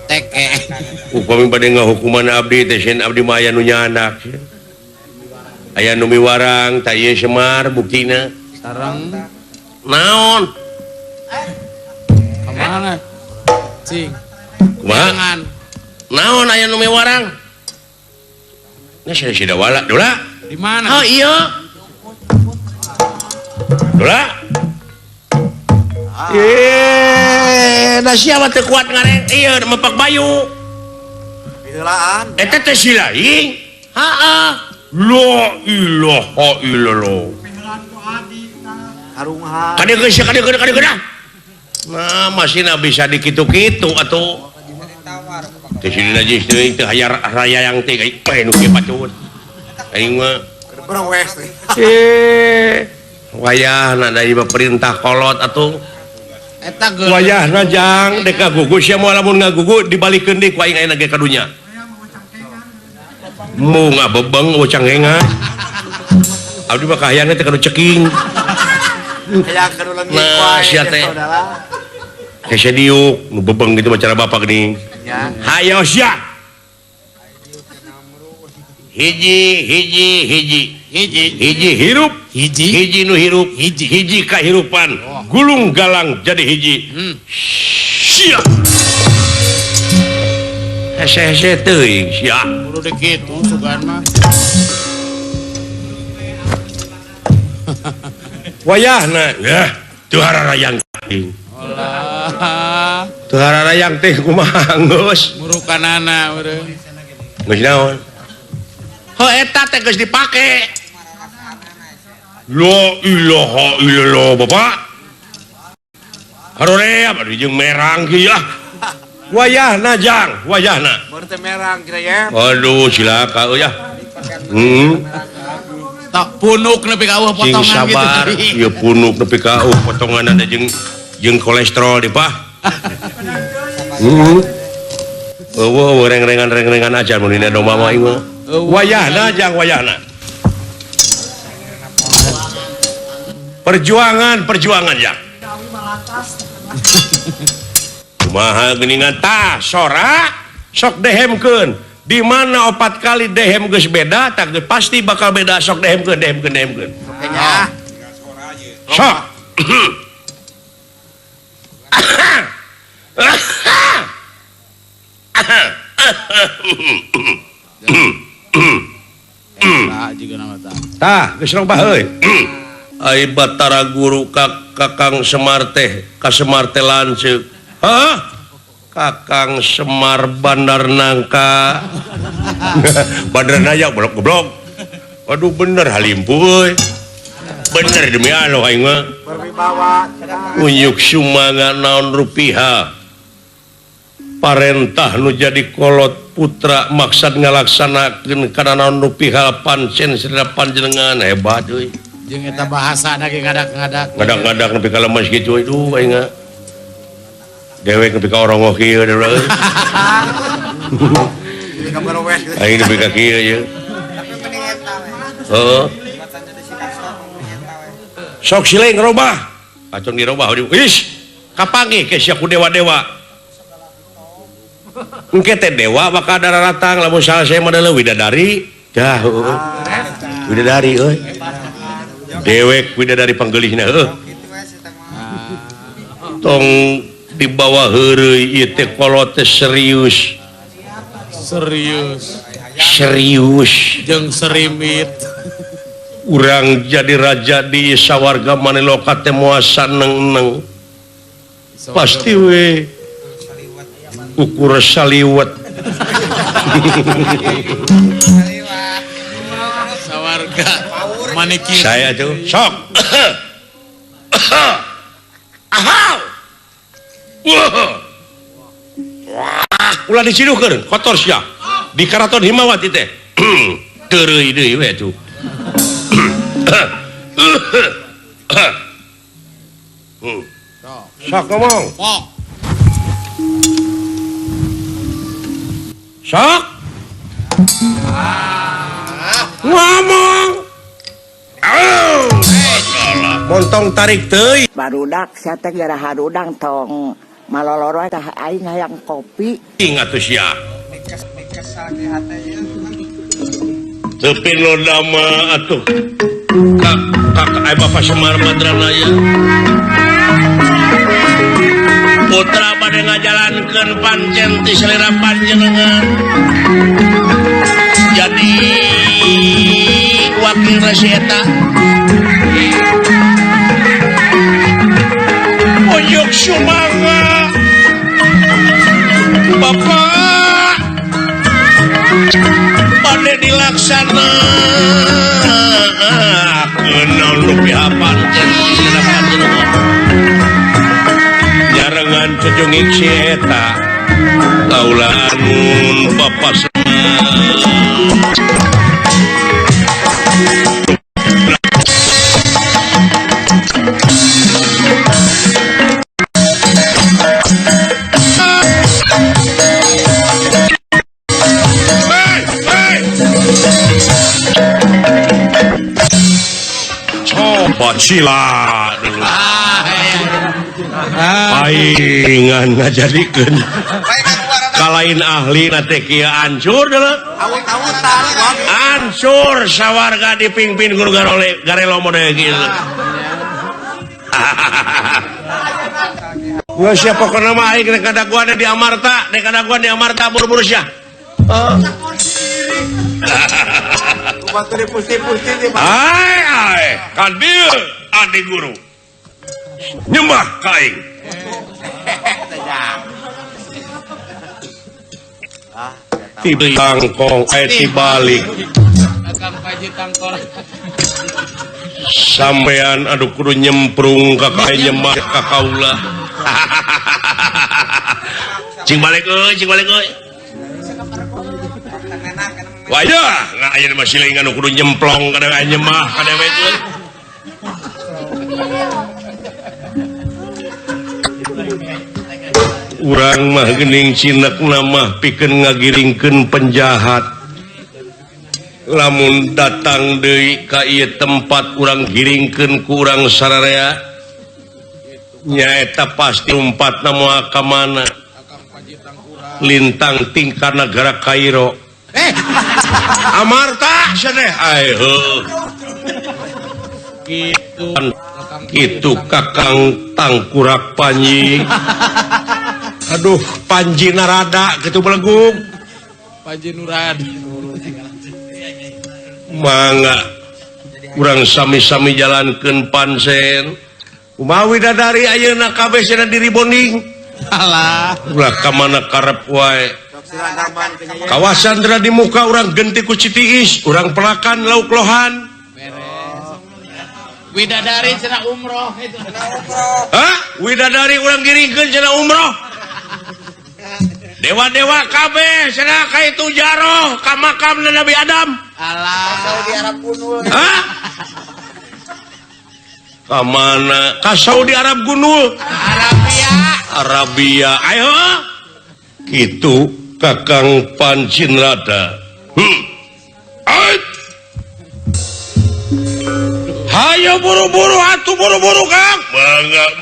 S2: Teke.
S1: Upami bade ngahukuman abdi teh sieun abdi mah aya nu nyanak. Aya nu miwarang tah ieu Semar buktina.
S2: Sareng
S1: naon?
S2: Ka mana? Cing.
S1: Kumaha? Naon aya nu miwarang? Nya sia Sidawala, Dola.
S2: Di mana?
S1: Oh iya. Dola. Da sia mah teu kuat ngareng ieu mepak bayu.
S5: Heulaan.
S1: Eta teh si laing. Heeh. La ilaha illallah.
S5: Karungha.
S1: Kade geus kade kade kade. Nah, masih bisa dikitu-kitu atuh. Teh si najis teuing teu hayar rayang teh nu kieu pacut. Aing mah
S5: berwes teh.
S1: Wayahna da ieu perintah kolot atuh.
S2: Eta geus
S1: wayahna jang dek ngagugu sia moal lamun ngagugu dibalikeun deui ku aing ayeuna ge ka dunya. Mu ngabebeng ucanghengan. Abdi mah kahayangna teh kanu ceking.
S5: Hayang kanu leungit
S1: wae. Sia teh. Hese diuk nu bebeng gitu mah cara bapak geuning. Hayo sia. Hiji hiji hiji hiji hiji hirup hiji hiji nu hirup hiji hiji kahirupan gulung galang jadi hiji. Sia hese-hese teuing sia
S2: kudu deuk kitu sugan mah.
S1: Wayahna yah teu hararayang teuing.
S2: Olah
S1: teu hararayang teh kumaha geus
S2: murukanana meureun
S1: geus naon. Heuh eta teh geus dipake. La ilaha illallah bapak. Haroream aduh jeung merang kieu ah. Wayahna jang, wayahna.
S5: Baru teh merang kira ya.
S1: Aduh cilaka euy ah.
S2: Tak punuk nepi ka eueuh potongan
S1: sabar,
S2: gitu.
S1: Ieu punuk nepi ka eueuh potongan ada jeung jeung kolesterol di pah. Eueuh reng-rengan-reng-rengan aja mun dina domba mah ieu. Wayahna jang wayahna. Perjuangan perjuangan ya. Kumaha geuningan tah sora sok dehemkeun. Di mana 4 kali dehem geus beda tah pasti bakal beda sok dehemkeun dehemkeun dehemkeun. Sok. Tah geus robah euy. Ai Batara Guru Kakang Semar teh ka Semar teh lanceuk. Hah? Kakang Semar Bandar Nangka. Bandar Naya goblok goblok. Waduh bener halimpu euy. Bener demi Allah aing mah.
S5: Berwibawa.
S1: Unyuk sumanga naon rupiah. Parentah nu jadi kolot putra maksad ngalaksanakeun kana naon rupiah pancen sirna panjenengan hebat euy.
S2: Jeung eta bahasana ge ngadak-ngadak.
S1: Ngadak-ngadak nepi ka lemes kitu euy aing mah. Dewek nepi ka orongoh kieu euy. Aing nepi ka kieu ye. Heeh. Sok sileng robah. Kacung dirobah ish kapanggih ke sia ku dewa-dewa. Engke teh dewa bakal daratang lamun salse mah deuleu widadari. Dah heueuh. Widadari euy. Dewek widadari panggeulihna heueuh. Tong di bawah heureuy ieu teh kolot teh serius.
S2: Serius.
S1: Serius
S2: jeung serimit.
S1: Urang jadi raja di sawarga Maniloka teh moal saneng-neng. Pasti we ukur saliwat.
S2: Sawarga Maniki.
S1: Saya tuh sok. Ahau. Wah. Ulah diciduhkeun kotor sia. Di Karaton Himawati teh. Teureui deui we tuh. Sok ngomong. Sok. Ngomong. Montong tarik teuing.
S6: Barudak sia teh gara harudang tong maloloro tah aing hayang kopi.
S1: Ingat tuh sia. Tepi lodama atuh. Kak ai Bapak Semar Badranaya. Putra bade ngajalankeun pancen ti selera panjenengan. Jadi wakil resi eta. Oyok sumanga. Bapak bade dilaksanakeun naon rupiah pancen ti selera panjenengan. Nyarengan cucungik si eta kaulaan Bapak Semar. Coba sila dulu. Paingan ngajadikeun lain ahli na teh kieu hancur deuleu.
S5: Awut-awutan
S1: hancur sawarga dipingpin guru garelo mode kieu. Gua siapa pokona mah aing rek kadaguan di Amarta, rek kadaguan di Amarta buru-buru sia.
S5: Batur dipusti-pusti di
S1: Ai ai, ka dieu adi guru. Nyembah ka aing. Tangkong eh tibalik.
S2: Akang Paji tangkor.
S1: Sampean aduh kudu nyemprung ka kae nyembah ka kaula. Cing balik euy, cing balik euy. Wayah, nah ayeuna mah siling anu kudu nyemplong ka dewe nyembah ka dewe euy. Urang mah geuning cinekna mah pikeun ngagiringkeun penjahat. Lamun datang deui ka ieu tempat urang giringkeun ku urang sararea nyaeta pasti umpatna moal ka mana. Lintang tingkah nagara Kairo. Amarta cenah ai heuh.
S2: Kitu
S1: kitu Kakang Tangkurak Panji. Aduh, Panji Narada gitu belegung.
S2: Panji Nurad.
S1: Mangga urang sami-sami jalankeun pansen. Kumaha widadari ayeuna kabeh cenah diri bonding.
S2: Alah,
S1: ulah ka mana karep wae. Kawasan teh di muka urang genti ku Citiis, urang pelakan lauk lohan.
S2: Beres. Widadari cenah umroh itu.
S1: Hah? Widadari urang giringkeun cenah umroh. Dewa-dewa kabeh cenah ka itu jaroh ka makam Nabi Adam.
S2: Alah.
S5: Saudi Arab gunul.
S1: Hah? Ka mana? Ka Saudi Arab gunul.
S2: Arabia.
S1: Arabia. Ayo. Kitu Kakang Pancinrada. Hayo buru-buru atuh buru-buru ka.